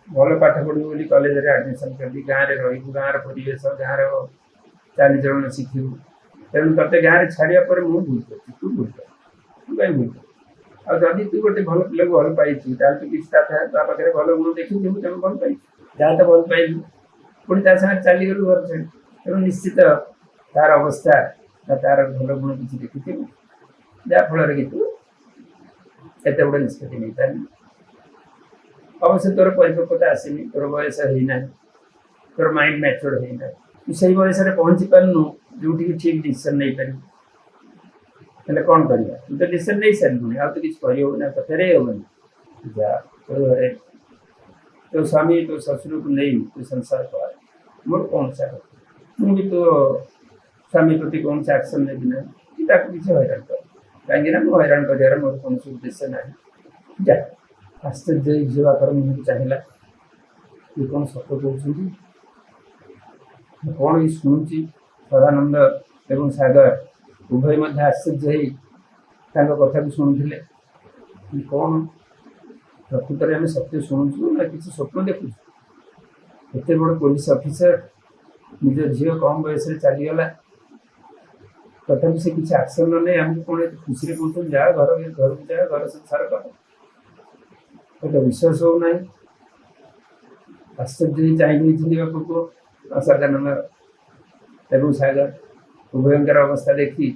ଭଲ ପାଠ ପଢ଼ିବୁ ବୋଲି କଲେଜରେ ଆଡ଼ମିସନ୍ କଲି, ଗାଁରେ ରହିବୁ, ଗାଁର ପରିବେଶ, ଗାଁର ଚାଲିଚଳନ ଶିଖିବୁ, ତେଣୁ ତତେ ଗାଁରେ ଛାଡ଼ିବା ପରେ ମୁଁ ଭୁଲ କରିଛି, ତୁ ଭୁଲ କରିଛୁ, ତୁ କାହିଁ ଭୁଲ କରିଛୁ? ଆଉ ଯଦି ତୁ ଗୋଟେ ଭଲ ପିଲାକୁ ଭଲ ପାଇଛୁ, ତାହେଲେ ତୁ କିଛି ତା ପାଖରେ ଭଲ ଗୁଣ ଦେଖିଥିବୁ, ତେଣୁ ଭଲ ପାଇଛୁ, ଯାହା ତ ଭଲ ପାଇଲୁ, ପୁଣି ତା ସାଙ୍ଗରେ ଚାଲିଗଲୁ ଘର ଛାଡ଼ି, ତେଣୁ ନିଶ୍ଚିତ ତାର ଅବସ୍ଥା ବା ତାର ଭଲ ଗୁଣ କିଛି ଦେଖିଥିବୁ, ଯାହାଫଳରେ କି ତୁ ଏତେ ବଡ଼ ନିଷ୍ପତ୍ତି ନେଇପାରିଲୁ। ଅବଶ୍ୟ ତୋର ପରିପକ୍ୱତା ଆସିନି, ତୋର ବୟସ ହେଇନାହିଁ, ତୋର ମାଇଣ୍ଡ ମ୍ୟାଚୁର୍ଡ ହେଇନାହିଁ, ତୁ ସେଇ ବୟସରେ ପହଞ୍ଚି ପାରୁନୁ ଯୋଉଠିକି ଠିକ୍ ଡିସିସନ୍ ନେଇପାରିବୁ। ହେଲେ କ'ଣ କରିବା? ତୁ ତ ଡିସିସନ୍ ନେଇ ସାରିଲୁଣି, ଆଉ ତ କିଛି କରିହେବନି, ଆଉ ତ ଫେରେଇ ହେବନି। ଯା ତୋ ଘରେ ତୋ ସ୍ୱାମୀ ତୋ ଶ୍ୱଶୁରକୁ ନେଇ ତୁ ସଂସାର କର, ମୋର କୌଣସି ଆପତ୍ତି, ମୁଁ ବି ତୋ ସ୍ୱାମୀ ପ୍ରତି କୌଣସି ଆକ୍ସନ୍ ନେବି ନାହିଁ କି ତାକୁ କିଛି ହଇରାଣ କର, କାହିଁକିନା ମୁଁ ହଇରାଣ କରିବାର ମୋର କୌଣସି ଉଦ୍ଦେଶ୍ୟ ନାହିଁ। ଯା। ଆଶ୍ଚର୍ଯ୍ୟ ହେଇ ଝିଅ ବାପାର ମୁହଁକୁ ଚାହିଁଲା, ଇଏ କ'ଣ ସତ କହୁଛନ୍ତି? ମୁଁ କ'ଣ ଏଇ ଶୁଣୁଛି? ସଦାନନ୍ଦ ଏବଂ ସାଗର ଉଭୟ ମଧ୍ୟ ଆଶ୍ଚର୍ଯ୍ୟ ହେଇ ତାଙ୍କ କଥାକୁ ଶୁଣୁଥିଲେ। କ'ଣ ପ୍ରକୃତରେ ଆମେ ସତ୍ୟ ଶୁଣୁଛୁ ନା କିଛି ସ୍ୱପ୍ନ ଦେଖୁଛୁ? ଏତେ ବଡ଼ ପୋଲିସ ଅଫିସର, ନିଜ ଝିଅ କମ୍ ବୟସରେ ଚାଲିଗଲା, ତଥାପି ସେ କିଛି ଆକ୍ସନ୍ ନ ନେଇ ଆମକୁ କ'ଣ ଏତେ ଖୁସିରେ କହୁଛନ୍ତି, ଯା ଘରକୁ ଯା, ଘର ସଂସାର କର। ଏଟା ବିଶ୍ୱାସ ହଉନାହିଁ। ଆଶ୍ଚର୍ଯ୍ୟ ହେଇ ଚାହିଁ ଦେଇଛନ୍ତି ବାପକୁ। ସଦାନନ୍ଦ ଏବଂ ସାଗର ଉଭୟଙ୍କର ଅବସ୍ଥା ଦେଖି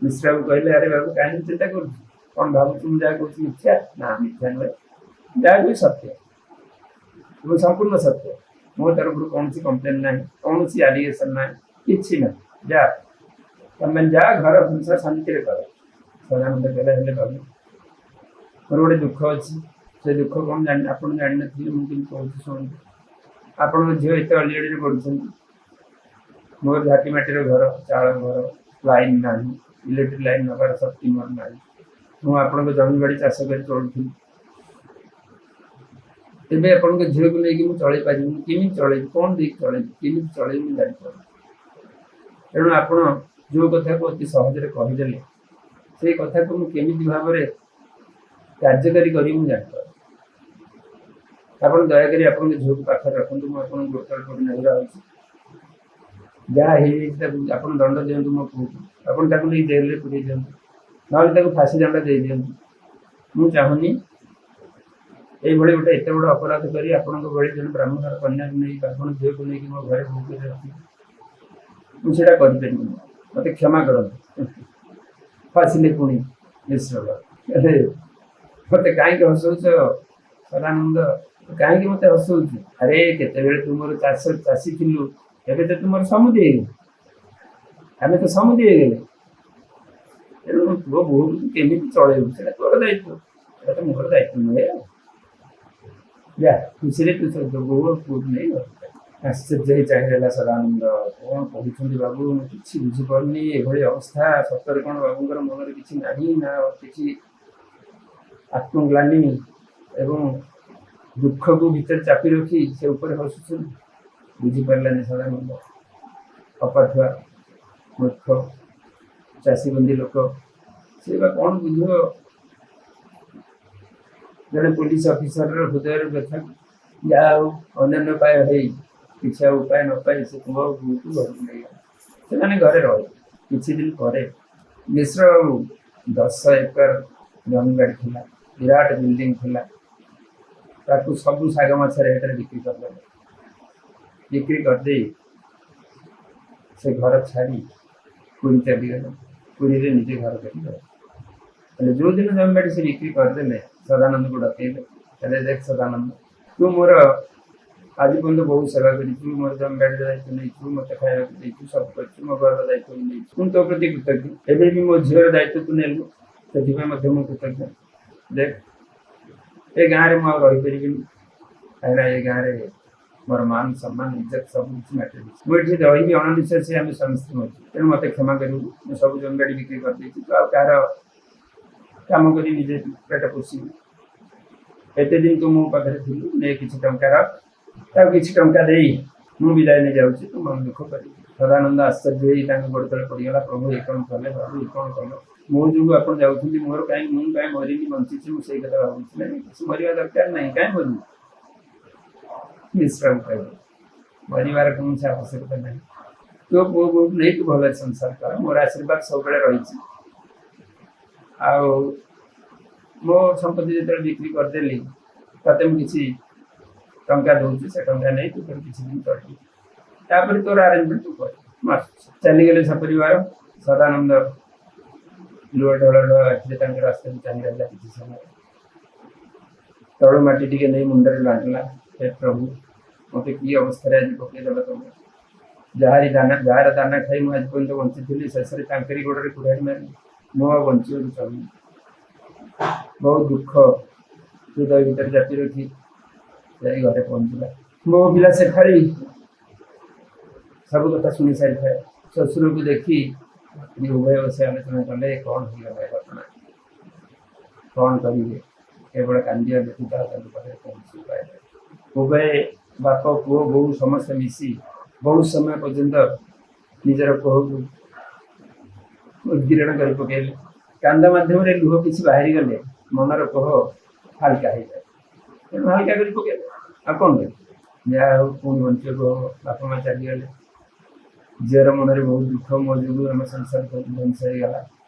ମିଶ୍ରବାବୁ କହିଲେ, ଆରେ ବାବୁ କାହିଁକି ଚିନ୍ତା କରୁଛୁ? କ'ଣ ଭାବୁଛୁ ମୁଁ ଯାହା କହୁଛି ମିଥ୍ୟା? ନା, ମିଥ୍ୟା ନୁହେଁ, ଯାହା କହୁଛି ସତ୍ୟ ଏବଂ ସମ୍ପୂର୍ଣ୍ଣ ସତ୍ୟ। ମୋ ତରଫରୁ କୌଣସି କମ୍ପ୍ଲେନ୍ ନାହିଁ, କୌଣସି ଆଲିଗେସନ୍ ନାହିଁ, କିଛି ନାହିଁ। ଯା ତମେ ଯା, ଘର ସଂସାର ଶାନ୍ତିରେ କର। ସଦାନନ୍ଦ କହିଲେ, ହେଲେ ବାବୁ ମୋର ଗୋଟେ ଦୁଃଖ ଅଛି, ସେ ଦୁଃଖ କ'ଣ ଜାଣି ଆପଣ ଜାଣିନଥିବେ, ମୁଁ କିନ୍ତୁ କହୁଛି ଶୁଣନ୍ତୁ। ଆପଣଙ୍କ ଝିଅ ଏତେ ଅଲିଅଳିରେ ବଢ଼ୁଛନ୍ତି, ମୋର ଝାଟି ମାଟିର ଘର, ଚାଳ ଘର, ଲାଇନ୍ ନାହିଁ, ଇଲେକ୍ଟ୍ରିକ୍ ଲାଇନ୍ ନେବାର ଶକ୍ତି ମୋର ନାହିଁ, ମୁଁ ଆପଣଙ୍କ ଜମିବାଡ଼ି ଚାଷ କରି ଚଳୁଥିଲି, ଏବେ ଆପଣଙ୍କ ଝିଅକୁ ନେଇକି ମୁଁ ଚଳେଇ ପାରିବିନି, କେମିତି ଚଳେଇବି, କ'ଣ ଦେଇକି ଚଳେଇବି, କେମିତି ଚଳେଇବି ମୁଁ ଜାଣିପାରୁନି। ତେଣୁ ଆପଣ ଯେଉଁ କଥାକୁ ଅତି ସହଜରେ କହିଦେଲେ ସେଇ କଥାକୁ ମୁଁ କେମିତି ଭାବରେ କାର୍ଯ୍ୟକାରୀ କରିବି ମୁଁ ଜାଣିପାରୁନି। ଆପଣ ଦୟାକରି ଆପଣଙ୍କ ଝିଅକୁ ପାଖରେ ରଖନ୍ତୁ, ମୁଁ ଆପଣଙ୍କୁ ଗୋଡ଼ ତଳେ ପଡ଼ି ନଜର ଆଉଛି, ଯାହା ହେଇଯାଇଛି ତାକୁ ଆପଣ ଦଣ୍ଡ ଦିଅନ୍ତୁ ମୋ ପୁଅକୁ, ଆପଣ ତାକୁ ନେଇ ଜେଲରେ ପୁରେଇ ଦିଅନ୍ତୁ, ନହେଲେ ତାକୁ ଫାଶୀ ଦଣ୍ଡ ଦେଇଦିଅନ୍ତୁ। ମୁଁ ଚାହୁଁନି ଏଇଭଳି ଗୋଟେ ଏତେ ବଡ଼ ଅପରାଧ କରି ଆପଣଙ୍କ ଭଳି ଜଣେ ବ୍ରାହ୍ମଣର କନ୍ୟାକୁ ନେଇ, ବ୍ରାହ୍ମଣ ଝିଅକୁ ନେଇକି ମୋ ଘରେ ବୋହୂ କରି ରଖିବି, ମୁଁ ସେଇଟା କରିପାରିବିନି, ମୋତେ କ୍ଷମା କରନ୍ତୁ। ହସିଲେ ପୁଣି ମିଶ୍ର, ମୋତେ କାହିଁକି ହସଉଛ ସଦାନନ୍ଦ, କାହିଁକି ମୋତେ ହସଉଛୁ? ଆରେ କେତେବେଳେ ତୁ ମୋର ଚାଷୀ ଥିଲୁ, ଏବେ ତ ତୁମର ସମୁଦି ହେଇଗଲୁ, ଆମେ ତ ସମୁଦି ହେଇଗଲେ। ତେଣୁ ପୁଅ ବୋହୂକୁ ତୁ କେମିତି ଚଳେଇବୁ ସେଇଟା ତୋର ଦାୟିତ୍ୱ, ସେଇଟା ତ ମୋର ଦାୟିତ୍ୱ ନୁହେଁ। ଆଉ ଯା ଖୁସିରେ ତୁ ତୋ ବୋହୂ ଆଉ ପୁଅକୁ ନେଇ ଘରକୁ ଯା। ଆଶ୍ଚର୍ଯ୍ୟ ହେଇ ଚାହିଁ ରହିଲା ସଦାନନ୍ଦ, କଣ କହୁଛନ୍ତି ବାବୁ, ମୁଁ କିଛି ବୁଝିପାରୁନି, ଏଭଳି ଅବସ୍ଥା ସତରେ କଣ ବାବୁଙ୍କର ମନରେ କିଛି ନାହିଁ ନା କିଛି ଆତ୍ମଗ୍ଲାନି ଏବଂ ଦୁଃଖକୁ ଭିତରେ ଚାପି ରଖି ସେ ଉପରେ ହସୁଛନ୍ତି? ବୁଝିପାରିଲାନି ସଦାନନ୍ଦ, ଅପାଠୁଆ ମୂର୍ଖ ଚାଷୀବନ୍ଦୀ ଲୋକ, ସେ ବା କଣ ବୁଝିବ ଜଣେ ପୋଲିସ ଅଫିସରର ହୃଦୟର ବ୍ୟଥା। ଯାହା ହଉ ଅନ୍ୟାନ୍ୟ ଉପାୟ ହେଇ କିଛି ଆଉ ଉପାୟ ନ ପାଇ ସେ ପୁଅ ବୋହୂକୁ ଘରକୁ ନେଇଗଲା। ସେମାନେ ଘରେ ରହିଲେ। କିଛି ଦିନ ପରେ ମିଶ୍ର ବାବୁ 10 ଏକର ଜମିବାଡ଼ି ଥିଲା, ବିରାଟ ବିଲ୍ଡିଂ ଥିଲା, ତାକୁ ସବୁ ଶାଗ ମାଛ ରେଟରେ ବିକ୍ରି କରିଦେଲେ। ବିକ୍ରି କରିଦେଇ ସେ ଘର ଛାଡ଼ି ପୁରୀ ଚାଲିଗଲେ। ପୁରୀରେ ନିଜେ ଘର କରି ରହିଲେ। ହେଲେ ଯୋଉଦିନ ଜମିବାଡ଼ି ସେ ବିକ୍ରି କରିଦେଲେ, ସଦାନନ୍ଦକୁ ଡକେଇଲେ, କହିଲେ ଦେଖ ସଦାନନ୍ଦ, ତୁ ମୋର ଆଜି ପର୍ଯ୍ୟନ୍ତ ବହୁତ ସେବା କରିଛୁ, ମୋର ଜମିବାଡ଼ିର ଦାୟିତ୍ୱ ନେଇଛୁ, ମୋତେ ଖାଇବାକୁ ଦେଇଛୁ, ସବୁ କରିଛୁ, ମୋ ଘରର ଦାୟିତ୍ୱ ବି ନେଇଛୁ, ମୁଁ ତୋ ପ୍ରତି କୃତଜ୍ଞ। ଏବେ ବି ମୋ ଝିଅର ଦାୟିତ୍ୱ ତୁ ନେଲୁ, ସେଥିପାଇଁ ମଧ୍ୟ ମୁଁ କୃତଜ୍ଞ। ଦେଖ ଏ ଗାଁରେ ମୁଁ ଆଉ ରହିପାରିବିନି, କାହିଁକିନା ଏ ଗାଁରେ ମୋର ମାନ ସମ୍ମାନ ଇଜ୍ଜତ ସବୁ କିଛି ମାଟିରେ ମିଶି। ମୁଁ ଏଠି ରହିବି ଅଣନିଶ୍ୱାସୀ, ଆମେ ସ୍ୱାମୀ ସ୍ତ୍ରୀ ମରିଛୁ, ତେଣୁ ମୋତେ କ୍ଷମା କରିବୁ। ମୁଁ ସବୁ ଜମିବାଡ଼ି ବିକ୍ରି କରିଦେଇଛି, ତୁ ଆଉ କାହାର କାମ କରି ନିଜେ ପେଟ ପୋଷିବୁ। ଏତେ ଦିନ ତୁ ମୋ ପାଖରେ ଥିଲୁ, ନେ କିଛି ଟଙ୍କା ରଖ, ତାକୁ କିଛି ଟଙ୍କା ଦେଇ ମୁଁ ବିଦାୟ ନେଇ ଯାଉଛି, ତୁ ମନ ଦୁଃଖ କରିବୁ। ସଦାନନ୍ଦ ଆଶ୍ଚର୍ଯ୍ୟ ହେଇ ତାଙ୍କ ଗୋଡ଼ ତଳେ ପଡ଼ିଗଲା, ପ୍ରଭୁ ଏ କଣ କଲେ, ପ୍ରଭୁ ଏ କଣ କଲେ, ମୋ ଯୋଗୁଁ ଆପଣ ଯାଉଛନ୍ତି, ମୋର କାହିଁ, ମୁଁ କାହିଁ ମରିନି ବଞ୍ଚିଛି, ମୁଁ ସେଇ କଥା ଭାବୁଛି। ନାଇଁ କିଛି ମରିବା ଦରକାର ନାହିଁ, କାହିଁ ମରିବୁ? ମିଶ୍ରକୁ କହିଲେ ମରିବାର କୌଣସି ଆବଶ୍ୟକତା ନାହିଁ, ତୋ ପୁଅ ବୋହୂକୁ ନେଇ ତୁ ଭଲରେ ସଂସାର କର, ମୋର ଆଶୀର୍ବାଦ ସବୁବେଳେ ରହିଛି। ଆଉ ମୋ ସମ୍ପତ୍ତି ଯେତେବେଳେ ବିକ୍ରି କରିଦେଲି, ତତେ ମୁଁ କିଛି ଟଙ୍କା ଦଉଛି, ସେ ଟଙ୍କା ନେଇ ତୁ ତୋର କିଛି ଦିନ ଚଳିବୁ, ତାପରେ ତୋର ଆରେଞ୍ଜମେଣ୍ଟ ତୁ କରିବୁ। ମୁଁ ଆସୁଛି। ଚାଲିଗଲେ ସପରିବାର। ସଦାନନ୍ଦ ଲୁହ ଢଳ ଢଳ ଆଖିରେ ତାଙ୍କ ରାସ୍ତାକୁ ଚାହିଁ ରହିଲା କିଛି ସମୟ। ତଳୁ ମାଟି ଟିକେ ନେଇ ମୁଣ୍ଡରେ ବାଣ୍ଟିଲା, ହେ ପ୍ରଭୁ ମତେ କି ଅବସ୍ଥାରେ ଆଜି ପକେଇଦେଲ ତମେ, ଯାହାର ଦାନା ଖାଇ ମୁଁ ଆଜି ପର୍ଯ୍ୟନ୍ତ ବଞ୍ଚିଥିଲି, ଶେଷରେ ତାଙ୍କରି ଗୋଡ଼ରେ କୁରାଢ଼ି ମାରିଲି, ମୁଁ ଆଉ ବଞ୍ଚିବାକୁ ଚାହୁଁନି। ବହୁତ ଦୁଃଖ ହୃଦୟ ଭିତରେ ଚାପି ରଖି ଯାଇ ଘରେ ପହଞ୍ଚିଲା। ମୋ ପିଲା ଶେଫାଳି ସବୁ କଥା ଶୁଣି ସାରିଥାଏ। ଶ୍ୱଶୁରକୁ ଦେଖି ଉଭୟ ବସି ଆଲୋଚନା କଲେ, କଣ ହେଇଗଲା ଏ ଘଟଣା, କଣ କରିବେ, କେବଳ କାନ୍ଦିବା ବ୍ୟତୀତ ଆଉ ତାଙ୍କ ପାଖରେ କୌଣସି ଉପାୟ ନାହିଁ। ଉଭୟ ବାପ ପୁଅ ବୋହୂ ସମସ୍ତେ ମିଶି ବହୁତ ସମୟ ପର୍ଯ୍ୟନ୍ତ ନିଜର କୋହକୁ ଉଦ୍ଗୀରଣ କରି ପକେଇଲେ। କାନ୍ଦ ମାଧ୍ୟମରେ ଲୁହ କିଛି ବାହାରିଗଲେ ମନର କୋହ ହାଲକା ହେଇଯାଏ, ତେଣୁ ହାଲକା କରି ପକେଇଲେ। ଆଉ କଣ କରିବେ, ଯାହା ହଉ ପୁଣି ବଞ୍ଚିବାକୁ ହବ। ବାପା ମା ଚାଲିଗଲେ, ଝିଅର ମନରେ ବହୁତ ଦୁଃଖ, ମୋ ଯୋଗୁଁ ଆମ ସଂସାର ଧ୍ୱଂସ ହେଇଗଲା,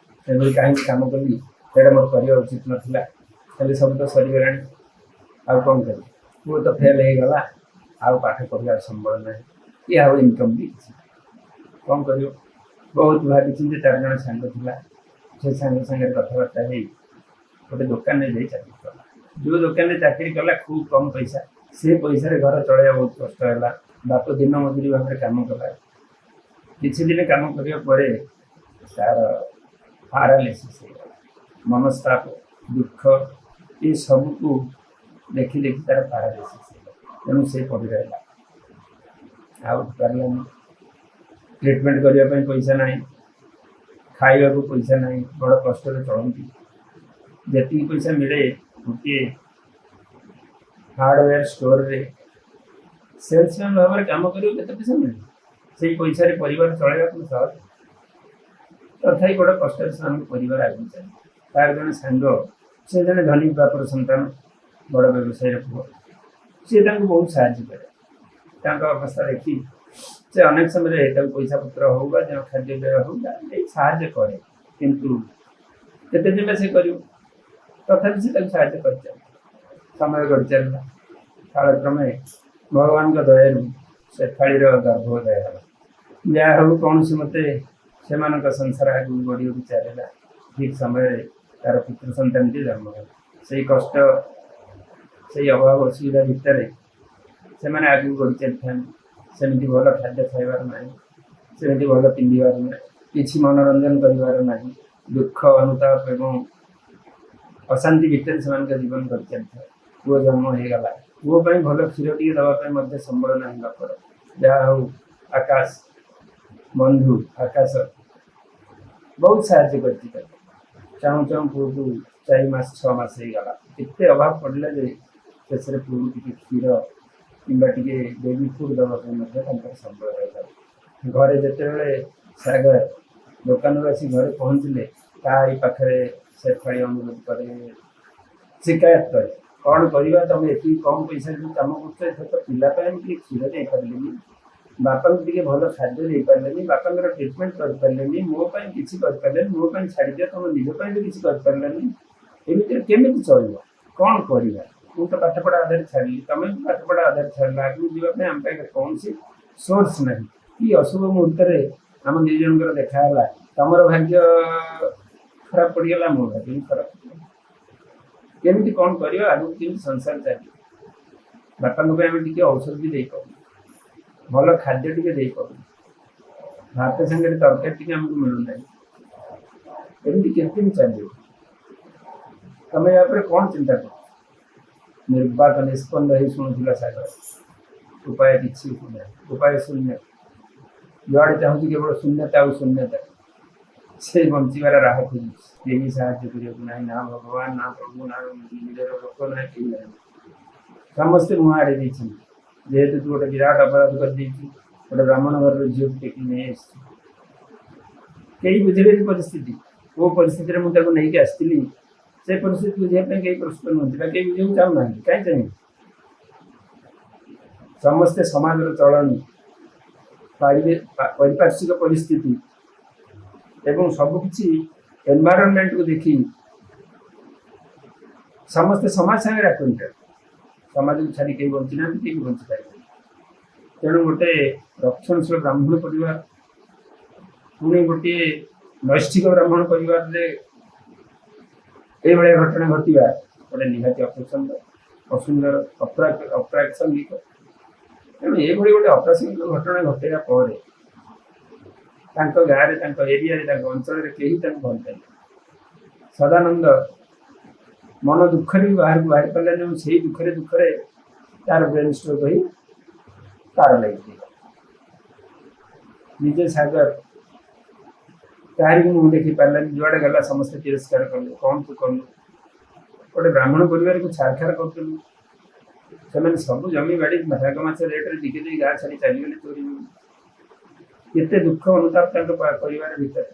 ଏଭଳି କାହିଁକି କାମ କଲି, ସେଇଟା ମୋର କରିବା ଉଚିତ ନଥିଲା, ହେଲେ ସବୁ ତ ସରିଗଲାଣି, ଆଉ କଣ କରିବି, ପୁଅ ତ ଫେଲ୍ ହେଇଗଲା, ଆଉ ପାଠ ପଢ଼ିବାର ସମ୍ବଳ ନାହିଁ କି ଆଉ ଇନକମ୍ ବି କିଛି ନାହିଁ, କଣ କରିବ। ବହୁତ ଭାବିଛନ୍ତି। ତାର ଜଣେ ସାଙ୍ଗ ଥିଲା, ସେ ସାଙ୍ଗ ସାଙ୍ଗରେ କଥାବାର୍ତ୍ତା ହେଇ ଗୋଟେ ଦୋକାନରେ ଯାଇ ଚାକିରି କଲା। ଯୋଉ ଦୋକାନରେ ଚାକିରି କଲା ଖୁବ୍ କମ୍ ପଇସା, ସେ ପଇସାରେ ଘର ଚଳେଇବା ବହୁତ କଷ୍ଟ ହେଲା। ବାପ ଦିନ ମଜୁରୀ ଭାବରେ କାମ କଲା। କିଛି ଦିନ କାମ କରିବା ପରେ ତାର ପାରାଲିସିସ୍ ହେଇଗଲା। ମନସ୍ତାପ, ଦୁଃଖ ଏ ସବୁକୁ ଦେଖି ଦେଖି ତାର ପାରାଲିସିସ୍ ହେଇଗଲା। ତେଣୁ ସେ ପଡ଼ି ରହିଲା, ଆଉ ପାରିଲାନି। ଟ୍ରିଟମେଣ୍ଟ କରିବା ପାଇଁ ପଇସା ନାହିଁ, ଖାଇବାକୁ ପଇସା ନାହିଁ, ବଡ଼ କଷ୍ଟରେ ଚଳନ୍ତି। ଯେତିକି ପଇସା ମିଳେ ଗୋଟିଏ ହାର୍ଡ଼ୱେୟାର ଷ୍ଟୋରରେ ସେଲ୍ସମ୍ୟାନ୍ ଭାବରେ କାମ କରିବାକୁ କେତେ ପଇସା ମିଳେ, ସେଇ ପଇସାରେ ପରିବାର ଚଳେଇବା କ'ଣ ସହଜ? ତଥାପି ବଡ଼ କଷ୍ଟରେ ସେମାନଙ୍କ ପରିବାର ଆଗକୁ ଚାଲେ। ତାର ଜଣେ ସାଙ୍ଗ, ସେ ଜଣେ ଧନୀ ବାପର ସନ୍ତାନ, ବଡ଼ ବ୍ୟବସାୟୀର ପୁଅ, ସିଏ ତାଙ୍କୁ ବହୁତ ସାହାଯ୍ୟ କରେ। ତାଙ୍କ ଅବସ୍ଥା ଦେଖି ସେ ଅନେକ ସମୟରେ ତାକୁ ପଇସା ପତ୍ର ହଉ ବା ଯେଉଁ ଖାଦ୍ୟପେୟ ହଉ ବା ଏଇ ସାହାଯ୍ୟ କରେ, କିନ୍ତୁ କେତେ ଦିନ ସେ କରିବ? ତଥାପି ସେ ତାକୁ ସାହାଯ୍ୟ କରିଚାଲିଲା। ସମୟ ଗଡ଼ି ଚାଲିଲା। କାଳକ୍ରମେ ଭଗବାନଙ୍କ ଦୟାରୁ ଶେଫାଳିର ଗର୍ଭୋଦୟ ହେଲା। ଯାହା ହଉ, କୌଣସି ମତେ ସେମାନଙ୍କ ସଂସାର ଆଗକୁ ବଢ଼ିବାକୁ ଚାଲିଲା। ଠିକ୍ ସମୟରେ ତାର ପୁତ୍ର ସନ୍ତାନଟି ଜନ୍ମ ହେଲା। ସେଇ କଷ୍ଟ, ସେଇ ଅଭାବ ଅସୁବିଧା ଭିତରେ ସେମାନେ ଆଗକୁ ବଢ଼ି ଚାଲିଥାନ୍ତି। ସେମିତି ଭଲ ଖାଦ୍ୟ ଖାଇବାର ନାହିଁ, ସେମିତି ଭଲ ପିନ୍ଧିବାର ନାହିଁ, କିଛି ମନୋରଞ୍ଜନ କରିବାର ନାହିଁ। ଦୁଃଖ, ଅନୁତାପ ଏବଂ ଅଶାନ୍ତି ଭିତରେ ସେମାନଙ୍କ ଜୀବନ ଗଡ଼ି ଚାଲିଥାଏ। ପୁଅ ଜନ୍ମ ହେଇଗଲା। ପୁଅ ପାଇଁ ଭଲ କ୍ଷୀର ଟିକେ ଦେବା ପାଇଁ ମଧ୍ୟ ସମ୍ବଳ ନାହିଁ ବାପର। ଯାହା ହଉ, ଆକାଶ ବନ୍ଧୁ ଆକାଶ ବହୁତ ସାହାଯ୍ୟ କରିଛି ତାକୁ। ଚାହୁଁ ଚାହୁଁ ପୁଅକୁ 4 ମାସ, 6 ମାସ ହେଇଗଲା। ଏତେ ଅଭାବ ପଡ଼ିଲା ଯେ ଶେଷରେ ପୁଅକୁ ଟିକେ କ୍ଷୀର କିମ୍ବା ଟିକେ ବେବି ଫୁଡ୍ ଦେବା ପାଇଁ ମଧ୍ୟ ତାଙ୍କର ସମ୍ବଳ ରହିଲା। ଘରେ ଯେତେବେଳେ ସାଗର ଦୋକାନରୁ ଆସି ଘରେ ପହଞ୍ଚିଲେ, ତାରି ପାଖରେ ଶେଫାଳି ଅନୁରୋଧ କରେ, ଶିକାୟତ କରେ, କ'ଣ କରିବା, ତମେ ଏତିକି କମ୍ ପଇସାରେ ଯେଉଁ କାମ କରୁଛ, ଏଥର ତ ପିଲା ପାଇଁ ମୁଁ ଟିକେ କ୍ଷୀର ଦେଇପାରିଲିନି, ବାପାଙ୍କୁ ଟିକେ ଭଲ ଖାଦ୍ୟ ଦେଇପାରିଲେନି, ବାପାଙ୍କର ଟ୍ରିଟମେଣ୍ଟ କରିପାରିଲେନି, ମୋ ପାଇଁ କିଛି କରିପାରିଲେନି। ମୋ ପାଇଁ ଛାଡ଼ିଦିଅ, ତମ ନିଜ ପାଇଁ ବି କିଛି କରିପାରିଲେନି। ଏମିତିରେ କେମିତି ଚଳିବ? କ'ଣ କରିବା? ମୁଁ ତ ପାଠପଢ଼ା ଅଧାରେ ଛାଡ଼ିଲି, ତମେ ବି ପାଠପଢ଼ା ଅଧାରେ ଛାଡ଼ିଲ। ଆଗକୁ ଯିବା ପାଇଁ ଆମ ପାଖରେ କୌଣସି ସୋର୍ସ ନାହିଁ। କି ଅଶୁଭ ମୁହୂର୍ତ୍ତରେ ଆମ 2 ଜଣଙ୍କର ଦେଖା ହେଲା। ତମର ଭାଗ୍ୟ ଖରାପ ପଡ଼ିଗଲା, ମୋ ଭାଗ୍ୟ ବି ଖରାପ ପଡ଼ିଗଲା। କେମିତି କ'ଣ କରିବା? ଆଗକୁ କେମିତି ସଂସାର ଚାଲିବ? ବାପାଙ୍କ ପାଇଁ ଆମେ ଟିକେ ଔଷଧ ବି ଦେଇପାରୁନୁ, ଭଲ ଖାଦ୍ୟ ଟିକେ ଦେଇପାରୁନୁ, ଭାତ ସାଙ୍ଗରେ ତରକାରୀ ଟିକେ ଆମକୁ ମିଳୁନାହିଁ। ଏମିତି କେମିତି ଚାଲିବ? ତମେ ୟା ଉପରେ କ'ଣ ଚିନ୍ତା କରୁଛ? ନିର୍ବାକ ନିଷ୍ପନ୍ଦ ହେଇ ଶୁଣୁଥିଲା ସାଗର। ଉପାୟ କିଛି ନାହିଁ, ଉପାୟ ଶୂନ୍ୟ। ଯୁଆଡ଼େ ଚାହୁଁଛି କେବଳ ଶୂନ୍ୟତା ଆଉ ଶୂନ୍ୟତା। ସେ ବଞ୍ଚିବାର ରାହା ଖୋଜୁଛି। କେହି ସାହାଯ୍ୟ କରିବାକୁ ନାହିଁ, ନା ଭଗବାନ, ନା ପ୍ରଭୁ, ନା ନିଜର ଲୋକ, ନା କେହି ନାହିଁ। ସମସ୍ତେ ମୁହଁ ଆଡ଼େଇ ଦେଇଛନ୍ତି। ଯେହେତୁ ତୁ ଗୋଟେ ବିରାଟ ଅପରାଧ କରିଦେଇଛୁ, ଗୋଟେ ବ୍ରାହ୍ମଣ ଘରର ଝିଅକୁ ଟେକି ନେଇ ଆସିଛୁ, କେହି ବୁଝିବେନି ପରିସ୍ଥିତି। କୋଉ ପରିସ୍ଥିତିରେ ମୁଁ ତାକୁ ନେଇକି ଆସିଥିଲି, ସେ ପରିସ୍ଥିତି ବୁଝିବା ପାଇଁ କେହି ପ୍ରସ୍ତୁତ ନୁହନ୍ତି ବା କେହି ବୁଝିବାକୁ ଚାହୁଁନାହାନ୍ତି। କାହିଁ ଚାହିଁବେ? ସମସ୍ତେ ସମାଜର ଚଳଣି, ପାରିପାର୍ଶ୍ୱିକ ପରିସ୍ଥିତି ଏବଂ ସବୁକିଛି ଏନଭାଇରନମେଣ୍ଟକୁ ଦେଖି ସମସ୍ତେ ସମାଜ ସାଙ୍ଗରେ ଆକ୍ୱେଣ୍ଟେଡ୍। ସମାଜକୁ ଛାଡ଼ି କେହି ବଞ୍ଚିନାହାନ୍ତି, କେହି ବଞ୍ଚିପାରିବେନି। ତେଣୁ ଗୋଟେ ରକ୍ଷଣଶୀଳ ବ୍ରାହ୍ମଣ ପରିବାର, ପୁଣି ଗୋଟିଏ ନୈଷ୍ଠିକ ବ୍ରାହ୍ମଣ ପରିବାରରେ ଏଇଭଳିଆ ଘଟଣା ଘଟିବା ଗୋଟେ ନିହାତି ଅପସନ୍ଦ, ଅସୁନ୍ଦର, ଅପ୍ରାସଙ୍ଗିକ। ତେଣୁ ଏଇଭଳି ଗୋଟେ ଅପ୍ରାସଙ୍ଗିକ ଘଟଣା ଘଟିବା ପରେ ତାଙ୍କ ଗାଁରେ, ତାଙ୍କ ଏରିଆରେ, ତାଙ୍କ ଅଞ୍ଚଳରେ କେହି ତାଙ୍କୁ ଭଲ ପାଇଲେ। ସଦାନନ୍ଦ ମନ ଦୁଃଖରେ ବି ବାହାରକୁ ବାହାରି ପାରିଲାନି ଏବଂ ସେଇ ଦୁଃଖରେ ଦୁଃଖରେ ତାର ବ୍ରେନ୍ ଷ୍ଟ୍ରୋକ୍ ହୋଇ ପାରାଲାଇଜ୍ ହେଇଗଲା। ନିଜେ ସାଗର କାହାରିକୁ ମୁହଁ ଦେଖି ପାରିଲାନି। ଯୁଆଡ଼େ ଗଲା, ସମସ୍ତେ ତିରସ୍କାର କଲେ। କ'ଣ ତୁ କଲୁ? ଗୋଟେ ବ୍ରାହ୍ମଣ ପରିବାରକୁ ଛାରଖାର କରୁଥିଲୁ। ସେମାନେ ସବୁ ଜମି ବାଡ଼ି ଶାଗ ମାଛ ରେଟରେ ବିକି ଦେଇ ଗାଁ ଛାଡ଼ି ଚାଲିଗଲେ ଚୋରି। କେତେ ଦୁଃଖ ଅନୁତାପ ତାଙ୍କ ପରିବାର ଭିତରେ।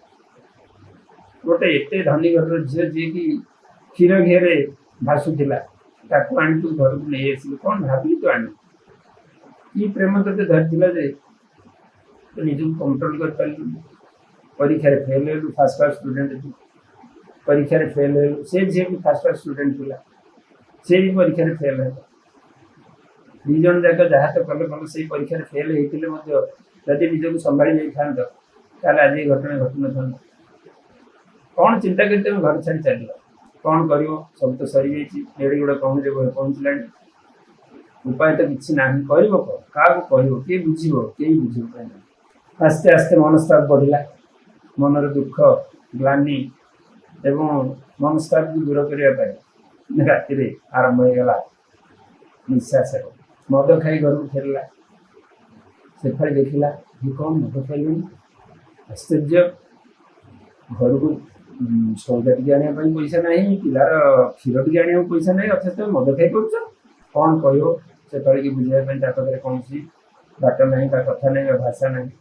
ଗୋଟେ ଏତେ ଧନୀ ଘରର ଝିଅ, ଯିଏକି କ୍ଷୀର ଘିଅରେ ଭାସୁଥିଲା, ତାକୁ ଆଣି ତୁ ଘରକୁ ନେଇ ଆସିଲୁ। କ'ଣ ଭାବିକି ତୁ ଆଣିଲୁ? କି ପ୍ରେମ ତୋତେ ଧରିଥିଲା ଯେ ତୁ ନିଜକୁ କଣ୍ଟ୍ରୋଲ କରିପାରିଲୁନି? ପରୀକ୍ଷାରେ ଫେଲ୍ ହେଲୁ। ଫାର୍ଷ୍ଟ କ୍ଲାସ୍ ଷ୍ଟୁଡେଣ୍ଟ ତୁ, ପରୀକ୍ଷାରେ ଫେଲ୍ ହେଲୁ। ସେ ଝିଅ ବି ଫାର୍ଷ୍ଟ କ୍ଲାସ୍ ଷ୍ଟୁଡେଣ୍ଟ ଥିଲା, ସେ ବି ପରୀକ୍ଷାରେ ଫେଲ୍ ହେଲା। 2 ଜଣ ଯାକ ଯାହା ତ କଲେ କଲେ, ସେଇ ପରୀକ୍ଷାରେ ଫେଲ୍ ହେଇଥିଲେ ମଧ୍ୟ ଯଦି ନିଜକୁ ସମ୍ଭାଳି ଯାଇଥାନ୍ତ, ତାହେଲେ ଆଜି ଏ ଘଟଣା ଘଟିନଥାନ୍ତା। କ'ଣ ଚିନ୍ତା କରି ତମେ ଘର ଛାଡ଼ି ଚାଲିଲ? କ'ଣ କରିବ? ସବୁ ତ ସରିଯାଇଛି। ନେଡ଼ି ଗୁଡ଼ା କହୁଣିରେ ପହଞ୍ଚିଲାଣି। ଉପାୟ ତ କିଛି ନାହିଁ। କରିବ କ'ଣ? କାହାକୁ କହିବ? କିଏ ବୁଝିବ? କେହି ବୁଝିବ ପାଇଁ ନାହିଁ। ଆସ୍ତେ ଆସ୍ତେ ମନସ୍ତାପ ବଢ଼ିଲା। ମନର ଦୁଃଖ, ଗ୍ଲାନି ଏବଂ ମନସ୍ତାପକୁ ଦୂର କରିବା ପାଇଁ ରାତିରେ ଆରମ୍ଭ ହେଇଗଲା ନିଶା ସେବନ। ମଦ ଖାଇ ଘରକୁ ଫେରିଲା। ଶେଫାଳି ଦେଖିଲା, ଇଏ କ'ଣ ମଦ ଖାଇଲେଣି? ଆଶ୍ଚର୍ଯ୍ୟ! ଘରକୁ ସଉଦା ଟିକେ ଆଣିବା ପାଇଁ ପଇସା ନାହିଁ, ପିଲାର କ୍ଷୀର ଟିକେ ଆଣିବାକୁ ପଇସା ନାହିଁ, ଅଥଚ ତମେ ମଦ ଖାଇ କରୁଛ। କ'ଣ କହିବ? ଶେଫାଳିକି ବୁଝାଇବା ପାଇଁ ତା ପାଖରେ କୌଣସି ବାଟ ନାହିଁ ବା କଥା ନାହିଁ ବା ଭାଷା ନାହିଁ।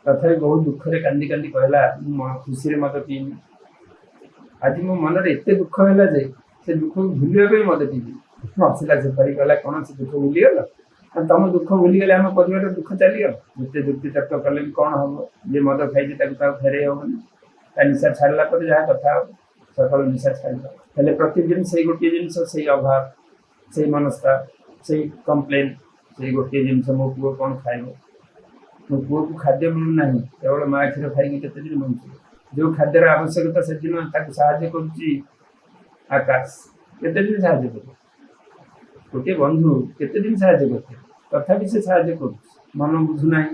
ତଥାପି ବହୁତ ଦୁଃଖରେ କାନ୍ଦି କାନ୍ଦି କହିଲା, ମୁଁ ଖୁସିରେ ମଦ ପିଇନି। ଆଜି ମୋ ମନରେ ଏତେ ଦୁଃଖ ହେଲା ଯେ ସେ ଦୁଃଖକୁ ଭୁଲିବା ପାଇଁ ମଦ ପିଇଲି। ହସିଲା ଶେଫାଳି, କହିଲା, କ'ଣ ସେ ଦୁଃଖ ଭୁଲିଗଲ? ଆଉ ତମ ଦୁଃଖ ଭୁଲିଗଲେ ଆମ ପରିବାରର ଦୁଃଖ ଚାଲିଗଲା? ଯେତେ ଯୁକ୍ତି ତର୍କ କଲେ ବି କ'ଣ ହବ? ଯିଏ ମଦ ଖାଇଛି, ତାକୁ ତାକୁ ଫେରେଇ ହବନି। ତା ନିଶା ଛାଡ଼ିଲା ପରେ ଯାହା କଥା ହବ। ସକାଳୁ ନିଶା ଛାଡ଼ିଲା। ହେଲେ ପ୍ରତିଦିନ ସେଇ ଗୋଟିଏ ଜିନିଷ, ସେଇ ଅଭାବ, ସେଇ ମନସ୍ତାପ, ସେଇ କମ୍ପ୍ଲେନ୍, ସେଇ ଗୋଟିଏ ଜିନିଷ, ମୋ ପୁଅ କ'ଣ ଖାଇବ, ମୋ ପୁଅକୁ ଖାଦ୍ୟ ମିଳୁନାହିଁ, କେବଳ ମା କ୍ଷୀର ଖାଇକି କେତେ ଦିନ ବଞ୍ଚିବ। ଯେଉଁ ଖାଦ୍ୟର ଆବଶ୍ୟକତା ସେଦିନ ତାକୁ ସାହାଯ୍ୟ କରୁଛି ଆକାଶ, କେତେ ଦିନ ସାହାଯ୍ୟ କରିବ? ଗୋଟିଏ ବନ୍ଧୁ କେତେ ଦିନ ସାହାଯ୍ୟ କରିଥାଏ? ତଥାପି ସେ ସାହାଯ୍ୟ କରୁଛି, ମନ ବୁଝୁନାହିଁ।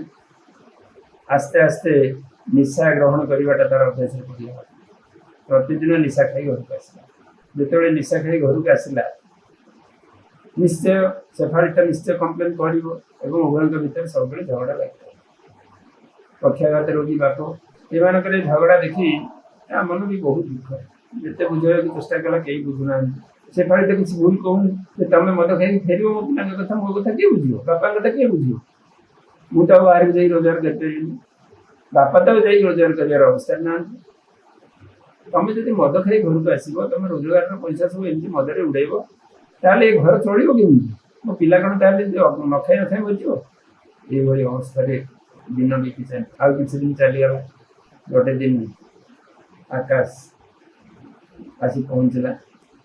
ଆସ୍ତେ ଆସ୍ତେ ନିଶା ଗ୍ରହଣ କରିବାଟା ତାର ଅଭ୍ୟାସରେ ପଡ଼ିଗଲା। ପ୍ରତିଦିନ ନିଶା ଖାଇ ଘରକୁ ଆସିଲା। ଯେତେବେଳେ ନିଶା ଖାଇ ଘରକୁ ଆସିଲା, ନିଶ୍ଚୟ ଶେଫାଳି ତ ନିଶ୍ଚୟ କମ୍ପ୍ଲେନ୍ କରିବ ଏବଂ ଉଭୟଙ୍କ ଭିତରେ ସବୁବେଳେ ଝଗଡ଼ା ଲାଗିଥାଏ। ପକ୍ଷାଘାତ ରୋଗୀ ବାପ, ଏମାନଙ୍କର ଏ ଝଗଡ଼ା ଦେଖି ତା ମନ ବି ବହୁତ ଦୁଃଖ। ଯେତେ ବୁଝେଇବାକୁ ଚେଷ୍ଟା କଲା, କେହି ବୁଝୁନାହାନ୍ତି। ଶେଫାଳି ତ କିଛି ଭୁଲ କହୁନି ଯେ ତମେ ମଦ ଖାଇକି ଫେରିବ, ମୋ ପିଲାଙ୍କ କଥା, ମୋ କଥା କିଏ ବୁଝିବ, ବାପାଙ୍କ କଥା କିଏ ବୁଝିବ? ମୁଁ ତ ଆଉ ବାହାରକୁ ଯାଇ ରୋଜଗାର କରିପାରିବିନି, ବାପା ତ ଆଉ ଯାଇ ରୋଜଗାର କରିବାର ଅବସ୍ଥାରେ ନାହାନ୍ତି। ତମେ ଯଦି ମଦ ଖାଇ ଘରକୁ ଆସିବ, ତମେ ରୋଜଗାରର ପଇସା ସବୁ ଏମିତି ମଦରେ ଉଡ଼େଇବ, ତାହେଲେ ଏ ଘର ଚଳିବ କେମିତି? ମୋ ପିଲା କ'ଣ ତାହେଲେ ନ ଖାଇ ନ ଖାଇ ମରିଯିବ? ଏଇଭଳି ଅବସ୍ଥାରେ ଦିନ ବିତି ଚାଲି ଆଉ କିଛି ଦିନ ଚାଲିଗଲା। ଗୋଟେ ଦିନ ଆକାଶ ଆସି ପହଞ୍ଚିଲା।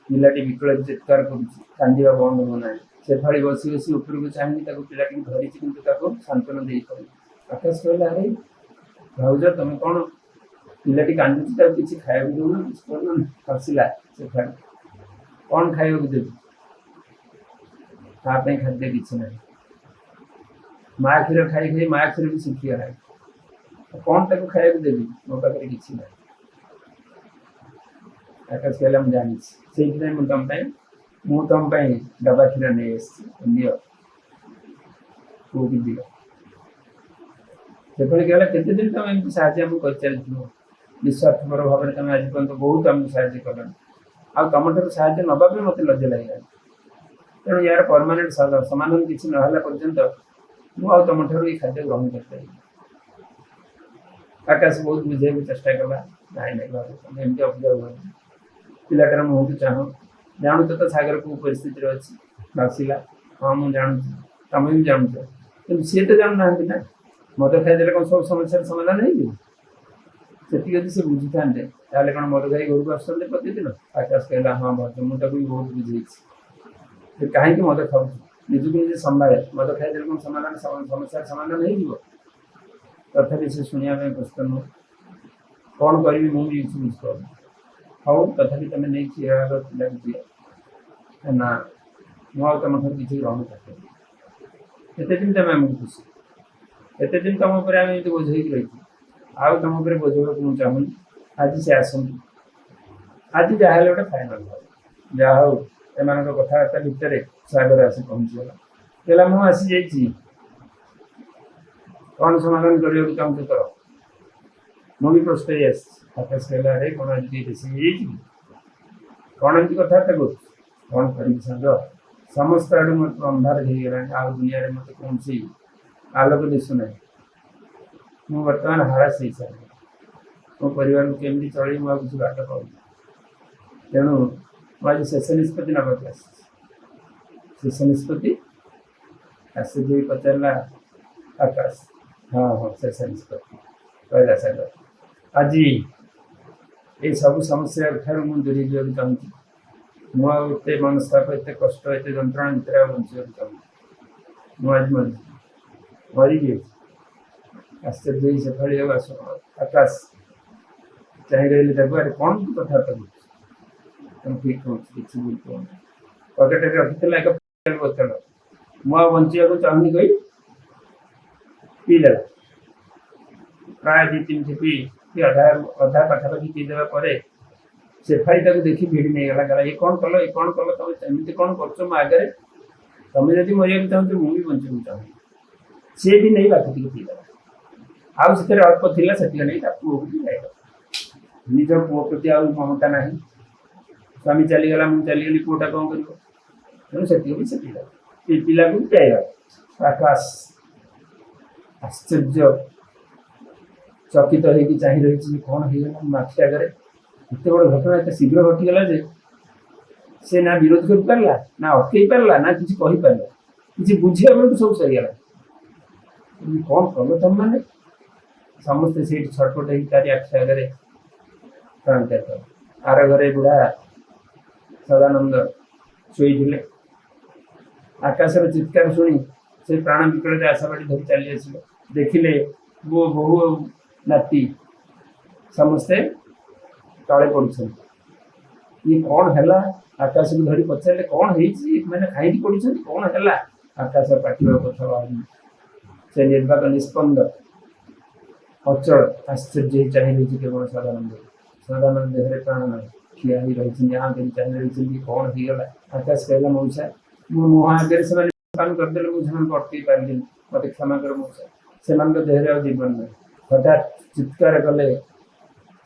ପିଲାଟି ବିକଳରେ ଚିତ୍କାର କରୁଛି, କାନ୍ଦିବା ବନ୍ଦ ହଉନାହିଁ। ଶେଫାଳି ବସି ବସି ଉପରକୁ ଚାହିଁକି ତାକୁ ପିଲାଟିକୁ ଧରିଛି, କିନ୍ତୁ ତାକୁ ସାନ୍ତ୍ୱନା ଦେଇପାରୁନି। ଆକାଶ କହିଲା, ଆରେ ଭାଉଜ, ତମେ କ'ଣ ପିଲାଟି କାନ୍ଦୁଛି, ତାକୁ କିଛି ଖାଇବାକୁ ଦଉନ, କିଛି କରୁନ? ହସିଲା ଶେଫାଳି, କ'ଣ ଖାଇବାକୁ ଦେବି? ତା ପାଇଁ ଖାଦ୍ୟ କିଛି ନାହିଁ। ମା କ୍ଷୀର ଖାଇ ଖାଇ ମା କ୍ଷୀର ବି ଶୁଖିଗଲାଣି, କ'ଣ ତାକୁ ଖାଇବାକୁ ଦେବି? ମୋ ପାଖରେ କିଛି ନାହିଁ। ଆକାଶ କହିଲା, ମୁଁ ଜାଣିଛି, ସେଇଥିପାଇଁ ମୁଁ ତମ ପାଇଁ ଡବା କ୍ଷୀର ନେଇ ଆସିଛି, ନିଅ, ପୁଅକୁ ଦିଅ। ସେଭଳି କହିଲା, କେତେ ଦିନ ତମେ ଏମିତି ସାହାଯ୍ୟ ଆମକୁ କରିଚାଲିଥିବ? ନିସ୍ୱାର୍ଥପର ଭାବରେ ତମେ ଆଜି ପର୍ଯ୍ୟନ୍ତ ବହୁତ ଆମକୁ ସାହାଯ୍ୟ କଲଣି, ଆଉ ତମଠାରୁ ସାହାଯ୍ୟ ନବା ପାଇଁ ମୋତେ ଲଜ୍ଜା ଲାଗିଲାଣି। ତେଣୁ ୟାର ପରମାନେଣ୍ଟ ସମାଧାନ କିଛି ନହେଲା ପର୍ଯ୍ୟନ୍ତ ମୁଁ ଆଉ ତମଠାରୁ ଏଇ ଖାଦ୍ୟ ଗ୍ରହଣ କରିପାରିବି। ଆକାଶ ବହୁତ ବୁଝେଇବାକୁ ଚେଷ୍ଟା କଲା, ନାଇଁ ନାଇଁ ବାବୁ, ତମେ ଏମିତି ଅବୁଝା ହୁଅନି, ପିଲାଟାର ମୁହଁକୁ ଚାହୁଁ, ଜାଣୁଛ ତ ସାଗର କୋଉ ପରିସ୍ଥିତିରେ ଅଛି। ହସିଲା, ହଁ ମୁଁ ଜାଣୁଛି, ତମେ ବି ଜାଣୁଛ, କିନ୍ତୁ ସିଏ ତ ଜାଣୁନାହାନ୍ତି ନା। ମଦ ଖାଇଦେଲେ କ'ଣ ସବୁ ସମସ୍ୟାର ସମାଧାନ ହେଇଯିବ? ସେତିକି ଯଦି ସେ ବୁଝିଥାନ୍ତେ, ତାହେଲେ କ'ଣ ମଦ ଖାଇ ଘରକୁ ଆସୁଛନ୍ତି ପ୍ରତିଦିନ? ଆକାଶ କହିଲା, ହଁ ଭାଉଜ, ମୁଁ ତାକୁ ବି ବହୁତ ବୁଝେଇଛି ଯେ କାହିଁକି ମଦ ଖାଉଛୁ, ନିଜକୁ ନିଜେ ସମ୍ଭାଳେ, ମଦ ଖାଇଦେଲେ କ'ଣ ସମସ୍ୟାର ସମାଧାନ ହେଇଯିବ? ତଥାପି ସେ ଶୁଣିବା ପାଇଁ ପ୍ରସ୍ତୁତ ନୁହଁ। କ'ଣ କରିବି ମୁଁ ବି କିଛି ବୁଝିପାରୁନି। ହଉ, ତଥାପି ତମେ ନେଇକି କ୍ଷୀର ପିଲାକୁ ଦିଅ। ନା, ମୁଁ ଆଉ ତମ ଠାରୁ କିଛି ଗ୍ରହଣ କରିପାରିବି। ଏତେ ଦିନ ତମେ ଆମକୁ ଖୁସି, ଏତେ ଦିନ ତମ ଉପରେ ଆମେ ଏମିତି ବୋଝ ହେଇକି ରହିଛୁ, ଆଉ ତମ ଉପରେ ବୋଝ ହେବାକୁ ମୁଁ ଚାହୁଁନି। ଆଜି ସେ ଆସନ୍ତୁ, ଆଜି ଯାହା ହେଲେ ଗୋଟେ ଫାଇନାଲ ହବ। ଯାହା ହଉ, ଏମାନଙ୍କ କଥାବାର୍ତ୍ତା ଭିତରେ ସାଗର ଆସି ପହଞ୍ଚିଗଲା। କହିଲା, ମୁଁ ଆସିଯାଇଛି, କ'ଣ ସମାଧାନ କରିବାକୁ ଚାହୁଁଛ କର, ମୁଁ ବି ପ୍ରସ୍ତୁତ ହେଇ ଆସିଛି। ଆକାଶ କହିଲା, ଆରେ କ'ଣ ଆଜି ଟିକେ ବେଶୀ ହେଇଯାଇଛି କି? କ'ଣ ଏମିତି କଥାବାର୍ତ୍ତା କରୁଛୁ? କ'ଣ କରିବି ସାଙ୍ଗ, ସମସ୍ତ ଆଡ଼ୁ ମୋତେ ଅନ୍ଧାର ହେଇଗଲାଣି, ଆଉ ଦୁନିଆରେ ମୋତେ କୌଣସି ଆଲୋକ ଦିଶୁନାହିଁ। ମୁଁ ବର୍ତ୍ତମାନ ହାରାସ ହେଇସାରିଲି, ମୋ ପରିବାରକୁ କେମିତି ଚଳେଇବି ମୁଁ ଆଉ କିଛି ବାଟ ପାଉନି। ତେଣୁ ମୁଁ ଆଜି ଶେଷ ନିଷ୍ପତ୍ତି ନେବାକୁ ଆସିଛି। ଶେଷ ନିଷ୍ପତ୍ତି? ଆଶ୍ଚର୍ଯ୍ୟ ହେଇ ପଚାରିଲା ଆକାଶ। ହଁ ହଁ, ଶେଷ ନିଷ୍ପତ୍ତି, କହିଲା ସାଗର। ଆଜି ଏଇ ସବୁ ସମସ୍ୟା ଠାରୁ ମୁଁ ଦୂରେଇ ଯିବାକୁ ଚାହୁଁଛି। ମୁଁ ଆଉ ଏତେ ମନସ୍ତାପ, ଏତେ କଷ୍ଟ, ଏତେ ଯନ୍ତ୍ରଣା ଭିତରେ ଆଉ ବଞ୍ଚିବାକୁ ଚାହୁଁନି। ମୁଁ ଆଜି ମରିଯିବି, ମରିଯିବି। ଆଶ୍ଚର୍ଯ୍ୟ ହେଇ ଶେଫାଳି ଆଉ ଆକାଶ ଚାହିଁ ରହିଲେ ତାକୁ। ଆରେ କ'ଣ ତୁ କଥାବାର୍ତ୍ତା କରୁଛୁ? ତମେ ଠିକ୍ କହୁଛୁ, କିଛି ଭୁଲ କହୁନି। ପକେଟରେ ରଖିଥିଲା ଏକ ବୋତଲ। ମୁଁ ଆଉ ବଞ୍ଚିବାକୁ ଚାହୁଁନି କହି ପିଇଦେଲା। ପ୍ରାୟ 2-3 ଠିପି କି ଅଧା ଅଧା ପାଖାପାଖି ପିଇଦେବା ପରେ ଶେଫାଳି ତାକୁ ଦେଖି ଭିଡ଼ି ନେଇଗଲା। କହିଲା, ଏ କ'ଣ କଲ, ଏ କ'ଣ କଲ ତମେ, ଏମିତି କ'ଣ କରୁଛ ମୋ ଆଗରେ? ତମେ ଯଦି ମରିବାକୁ ଚାହୁଁଛ, ମୁଁ ବି ବଞ୍ଚିବାକୁ ଚାହୁଁନି। ସିଏ ବି ନେଇ ବାକି ଟିକେ ପିଇଦେଲା। ଆଉ ସେଥିରେ ଅଳ୍ପ ଥିଲା, ସେତିକି ନେଇ ତା ପୁଅକୁ ବି ଖାଇଦେଲା। ନିଜ ପୁଅ ପ୍ରତି ଆଉ ମମତା ନାହିଁ। ସ୍ୱାମୀ ଚାଲିଗଲା, ମୁଁ ଚାଲିଗଲି, ପୁଅଟା କ'ଣ କରିବ? ତେଣୁ ସେତିକି ବି ସେ ପିଇଦେଲା, ପିଲାକୁ ବି ପିଆଇଗଲା। ଆକାଶ ଆଶ୍ଚର୍ଯ୍ୟ ଚକିତ ହେଇକି ଚାହିଁ ରହିଛି, କ'ଣ ହେଇଗଲା ମୋ ଆଖି ଆଗରେ? ଏତେ ବଡ଼ ଘଟଣା ଏତେ ଶୀଘ୍ର ଘଟିଗଲା ଯେ ସେ ନା ବିରୋଧ କରିପାରିଲା, ନା ଅଟକେଇ ପାରିଲା, ନା କିଛି କହିପାରିଲା। କିଛି ବୁଝିବା ବେଳକୁ ସବୁ ସରିଗଲା। କ'ଣ କଲ ତମମାନେ? ସମସ୍ତେ ସେଇଠି ଛଟପଟ ହେଇକି ତାରି ଆଖି ଆଗରେ ପ୍ରାଣତ୍ୟାଗ କଲେ। ଆର ଘରେ ବୁଢ଼ା ସଦାନନ୍ଦ ଶୋଇଥିଲେ। ଆକାଶର ଚିତ୍କାର ଶୁଣି ସେ ପ୍ରାଣ ବିକଳରେ ଆଶାବାଡ଼ି ଧରି ଚାଲି ଆସିଲେ। ଦେଖିଲେ ପୁଅ, ବୋହୂ ଆଉ ନାତି ସମସ୍ତେ ତଳେ ପଡୁଛନ୍ତି। ଇଏ କଣ ହେଲା? ଆକାଶକୁ ଧରି ପଚାରିଲେ, କଣ ହେଇଛି, ମାନେ କାହିଁକି ପଡୁଛନ୍ତି, କଣ ହେଲା? ଆକାଶ ପାଟିର କଥା ବାହାରୁନି। ସେ ନିର୍ବାକ, ନିସ୍ପନ୍ଦ, ଅଚଳ, ଆଶ୍ଚର୍ଯ୍ୟ ହେଇ ଚାହିଁ ରହିଛି କେବଳ ସଦାନନ୍ଦ। ସଦାନନ୍ଦ ଦେହରେ ପ୍ରାଣ ନାହିଁ, ଠିଆ ହେଇ ରହିଛନ୍ତି, ଆଁ କରି ଚାହିଁ ରହିଛନ୍ତି, କଣ ହେଇଗଲା? ଆକାଶ କହିଲା, ମଉସା, ମୋ ମୁହଁ ଆଗରେ ସେମାନେ ପାନ କରିଦେଲେ, ମୁଁ ସେମାନଙ୍କୁ ଅଟକେଇ ପାରିଲିନି, ମତେ କ୍ଷମା କର ମଉସା, ସେମାନଙ୍କ ଦେହରେ ଆଉ ଜୀବନ ନାହିଁ। ହଠାତ୍ ଚିତ୍କାର କଲେ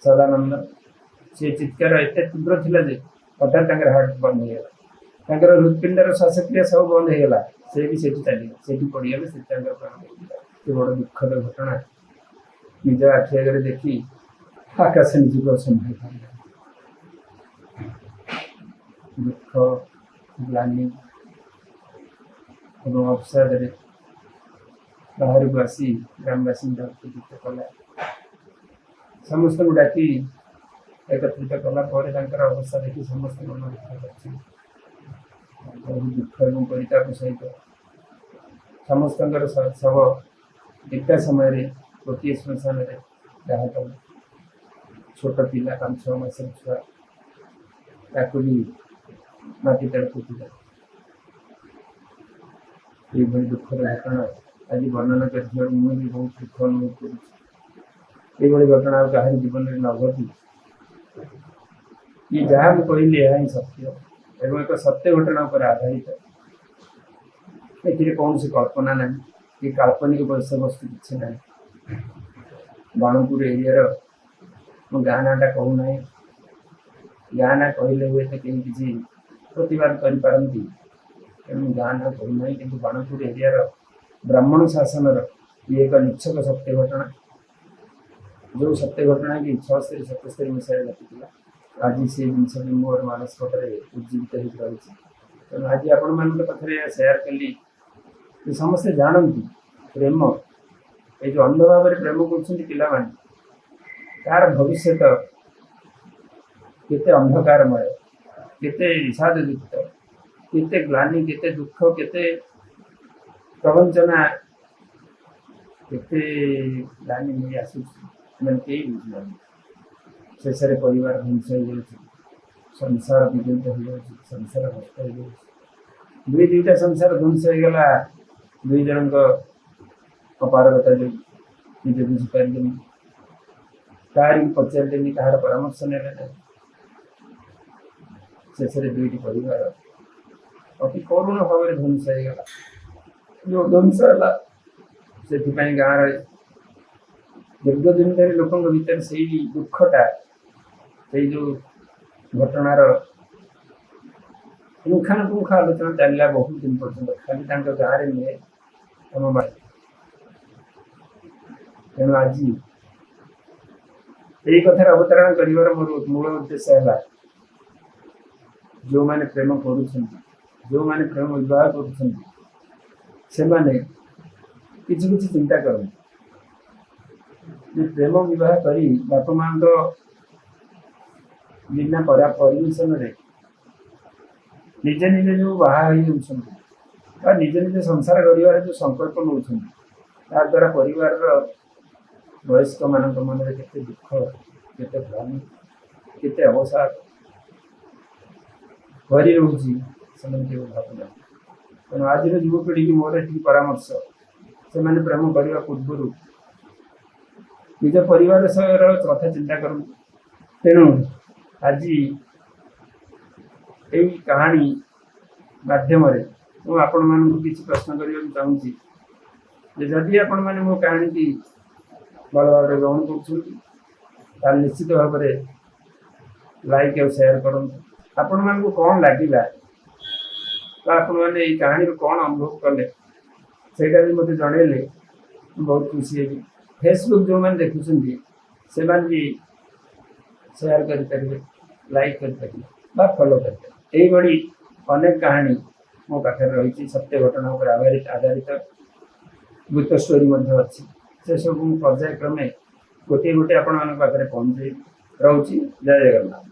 ସଦାନନ୍ଦ। ସେ ଚିତ୍କାର ଏତେ ତୀବ୍ର ଥିଲା ଯେ ହଠାତ୍ ତାଙ୍କର ହାର୍ଟ ବନ୍ଦ ହେଇଗଲା, ତାଙ୍କର ହୃତ୍ପିଣ୍ଡର ଶ୍ୱାସକ୍ରିୟା ସବୁ ବନ୍ଦ ହେଇଗଲା। ସେ ବି ସେଠି ଚାଲିଗଲେ, ସେଠି ପଡ଼ିଗଲେ, ସେଠି ତାଙ୍କର ପ୍ରାଣ ପଡ଼ିଗଲା। ସେ ବଡ଼ ଦୁଃଖଦ ଘଟଣା ନିଜ ଆଖି ଆଗରେ ଦେଖି ଆକାଶ ନିଜକୁ ଅସମ୍ଭାଳି ପାରିଲା। ଦୁଃଖ, ଗ୍ଲାନି ଏବଂ ଅବସାଦରେ ବାହାରକୁ ଆସି ଗ୍ରାମବାସୀଙ୍କୁ ଏକତ୍ରିତ କଲା। ସମସ୍ତଙ୍କୁ ଡାକି ଏକତ୍ରିତ କଲା ପରେ ତାଙ୍କର ଅବସ୍ଥା ଦେଖି ସମସ୍ତେ ମନ ଦୁଃଖ କରିଛନ୍ତି। ବହୁ ଦୁଃଖ ଏବଂ ପରିତାପ ସହିତ ସମସ୍ତଙ୍କର ଶବ ଏକା ସମୟରେ ଗୋଟିଏ ଶ୍ମଶାନରେ ଦାହ କଲେ। ଛୋଟ ପିଲା, 5-6 ମାସର ଛୁଆ, ତାକୁ ବି ମାଟି ତଳେ ପୋତିଦେଲେ। ଏଇଭଳି ଦୁଃଖର ଘଟଣା ଆଜି ବର୍ଣ୍ଣନା କରିଥିବାରୁ ମୁଁ ବି ବହୁତ ଦୁଃଖ ଅନୁଭବ କରୁଛି। ଏଇଭଳି ଘଟଣା ଆଉ କାହାରି ଜୀବନରେ ନ ଘଟୁ। ଇଏ ଯାହା ମୁଁ କହିଲି ଏହା ହିଁ ସତ୍ୟ ଏବଂ ଏକ ସତ୍ୟ ଘଟଣା ଉପରେ ଆଧାରିତ। ଏଥିରେ କୌଣସି କଳ୍ପନା ନାହିଁ କି କାଳ୍ପନିକ ବିଷୟବସ୍ତୁ କିଛି ନାହିଁ। ବାଣପୁର ଏରିଆର, ମୁଁ ଗାଁ ନାଁଟା କହୁନାହିଁ, ଗାଁ ନାଁ କହିଲେ ହୁଏତ କେହି କିଛି ପ୍ରତିବାଦ କରିପାରନ୍ତି, ତେଣୁ ମୁଁ ଗାଁ ନାଁ କହୁନାହିଁ। କିନ୍ତୁ ବାଣପୁର ଏରିଆର ବ୍ରାହ୍ମଣ ଶାସନର ଇଏ ଏକ ନିଚ୍ଛକ ସତ୍ୟ ଘଟଣା, ଯେଉଁ ସତ୍ୟ ଘଟଣା କି 76-77 ମସିହାରେ ଘଟିଥିଲା। ଆଜି ସେ ଜିନିଷ ବି ମୋର ମାନସ ପଟରେ ଉଜ୍ଜୀବିତ ହେଇକି ରହିଛି। ତେଣୁ ଆଜି ଆପଣମାନଙ୍କ ପାଖରେ ଏହା ସେୟାର କଲି ଯେ ସମସ୍ତେ ଜାଣନ୍ତୁ, ପ୍ରେମ, ଏଇ ଯେଉଁ ଅନ୍ଧ ଭାବରେ ପ୍ରେମ କରୁଛନ୍ତି ପିଲାମାନେ, ତାର ଭବିଷ୍ୟତ କେତେ ଅନ୍ଧକାରମୟ, କେତେ ବିଷାଦଯୁକ୍ତ, କେତେ ଗ୍ଲାନି, କେତେ ଦୁଃଖ, କେତେ ପ୍ରବଞ୍ଚନା, କେତେ ଗ୍ଲାନି ନେଇ ଆସୁଛି, ସେମାନେ କେହି ବୁଝୁନାହାନ୍ତି। ଶେଷରେ ପରିବାର ଧ୍ୱଂସ ହେଇଯାଉଛି, ସଂସାର ବିଗଳିତ ହେଇଯାଉଛି, ସଂସାର ନଷ୍ଟ ହେଇଯାଉଛି। ଦୁଇ ଦୁଇଟା ସଂସାର ଧ୍ୱଂସ ହେଇଗଲା ଦୁଇ ଜଣଙ୍କ ଅପାରଗତା ଯୋଗୁଁ। ନିଜେ ବୁଝିପାରିଲେନି, କାହାରିକୁ ପଚାରିଲେନି, କାହାର ପରାମର୍ଶ ନେଲେ ନାହିଁ। ଶେଷରେ ଦୁଇଟି ପରିବାର ଅତି କରୁଣ ଭାବରେ ଧ୍ୱଂସ ହେଇଗଲା। ଯୋଉ ଧ୍ୱଂସ ହେଲା, ସେଥିପାଇଁ ଗାଁରେ ଦୀର୍ଘ ଦିନ ଧରି ଲୋକଙ୍କ ଭିତରେ ସେଇ ଦୁଃଖଟା, ସେଇ ଯୋଉ ଘଟଣାର ପୁଙ୍ଖାନୁପୁଙ୍ଖ ଆଲୋଚନା ଚାଲିଲା ବହୁତ ଦିନ ପର୍ଯ୍ୟନ୍ତ, ଖାଲି ତାଙ୍କ ଗାଁରେ ନୁହେଁ, ଆମ। ତେଣୁ ଆଜି ଏଇ କଥାର ଅବତାରଣା କରିବାର ମୋର ମୂଳ ଉଦ୍ଦେଶ୍ୟ ହେଲା, ଯେଉଁମାନେ ପ୍ରେମ କରୁଛନ୍ତି, ଯେଉଁମାନେ ପ୍ରେମ ବିବାହ କରୁଛନ୍ତି, ସେମାନେ କିଛି କିଛି ଚିନ୍ତା କରନ୍ତି ଯେ ପ୍ରେମ ବିବାହ କରି ବାପା ମାଙ୍କ ବିନା ପରମିଶନରେ ନିଜେ ନିଜେ ଯୋଉ ବାହା ହେଇଯାଉଛନ୍ତି ବା ନିଜେ ନିଜେ ସଂସାର ଗଢ଼ିବାର ଯୋଉ ସଂକଳ୍ପ ନେଉଛନ୍ତି, ତା ଦ୍ୱାରା ପରିବାରର ବୟସ୍କମାନଙ୍କ ମନରେ କେତେ ଦୁଃଖ, କେତେ ଭ୍ରମ, କେତେ ଅବସାଦ ଭରି ରହୁଛି, ସେମାନେ କେବେ ଭାବୁନାହାନ୍ତି। ତେଣୁ ଆଜିର ଯୁବପିଢ଼ିକି ମୋର ଏତିକି ପରାମର୍ଶ, ସେମାନେ ପ୍ରେମ କରିବା ପୂର୍ବରୁ ନିଜ ପରିବାର ସହ କଥା ଚିନ୍ତା କରନ୍ତୁ। ତେଣୁ ଆଜି ଏଇ କାହାଣୀ ମାଧ୍ୟମରେ ମୁଁ ଆପଣମାନଙ୍କୁ କିଛି ପ୍ରଶ୍ନ କରିବାକୁ ଚାହୁଁଛି ଯେ ଯଦି ଆପଣମାନେ ମୋ କାହାଣୀଟି ଭଲ ଭାବରେ ଗ୍ରହଣ କରୁଛନ୍ତି, ତାହେଲେ ନିଶ୍ଚିତ ଭାବରେ ଲାଇକ୍ ଆଉ ସେୟାର କରନ୍ତୁ। ଆପଣମାନଙ୍କୁ କ'ଣ ଲାଗିଲା ବା ଆପଣମାନେ ଏଇ କାହାଣୀରୁ କ'ଣ ଅନୁଭବ କଲେ, ସେଇଟା ବି ମୋତେ ଜଣେଇଲେ ମୁଁ ବହୁତ ଖୁସି ହେବି। ଫେସବୁକ୍ ଯେଉଁମାନେ ଦେଖୁଛନ୍ତି, ସେମାନେ ବି ସେୟାର କରିପାରିବେ, ଲାଇକ୍ କରିପାରିବେ ବା ଫଲୋ କରିପାରିବେ। ଏଇଭଳି ଅନେକ କାହାଣୀ ମୋ ପାଖରେ ରହିଛି, ସତ୍ୟ ଘଟଣା ଉପରେ ଆଧାରିତ ଭୂତ ଷ୍ଟୋରି ମଧ୍ୟ ଅଛି। ସେସବୁ ମୁଁ ପର୍ଯ୍ୟାୟକ୍ରମେ ଗୋଟିଏ ଗୋଟିଏ ଆପଣମାନଙ୍କ ପାଖରେ ପହଞ୍ଚେଇବି। ରହୁଛି, ଜୟ ଜଗନ୍ନାଥ।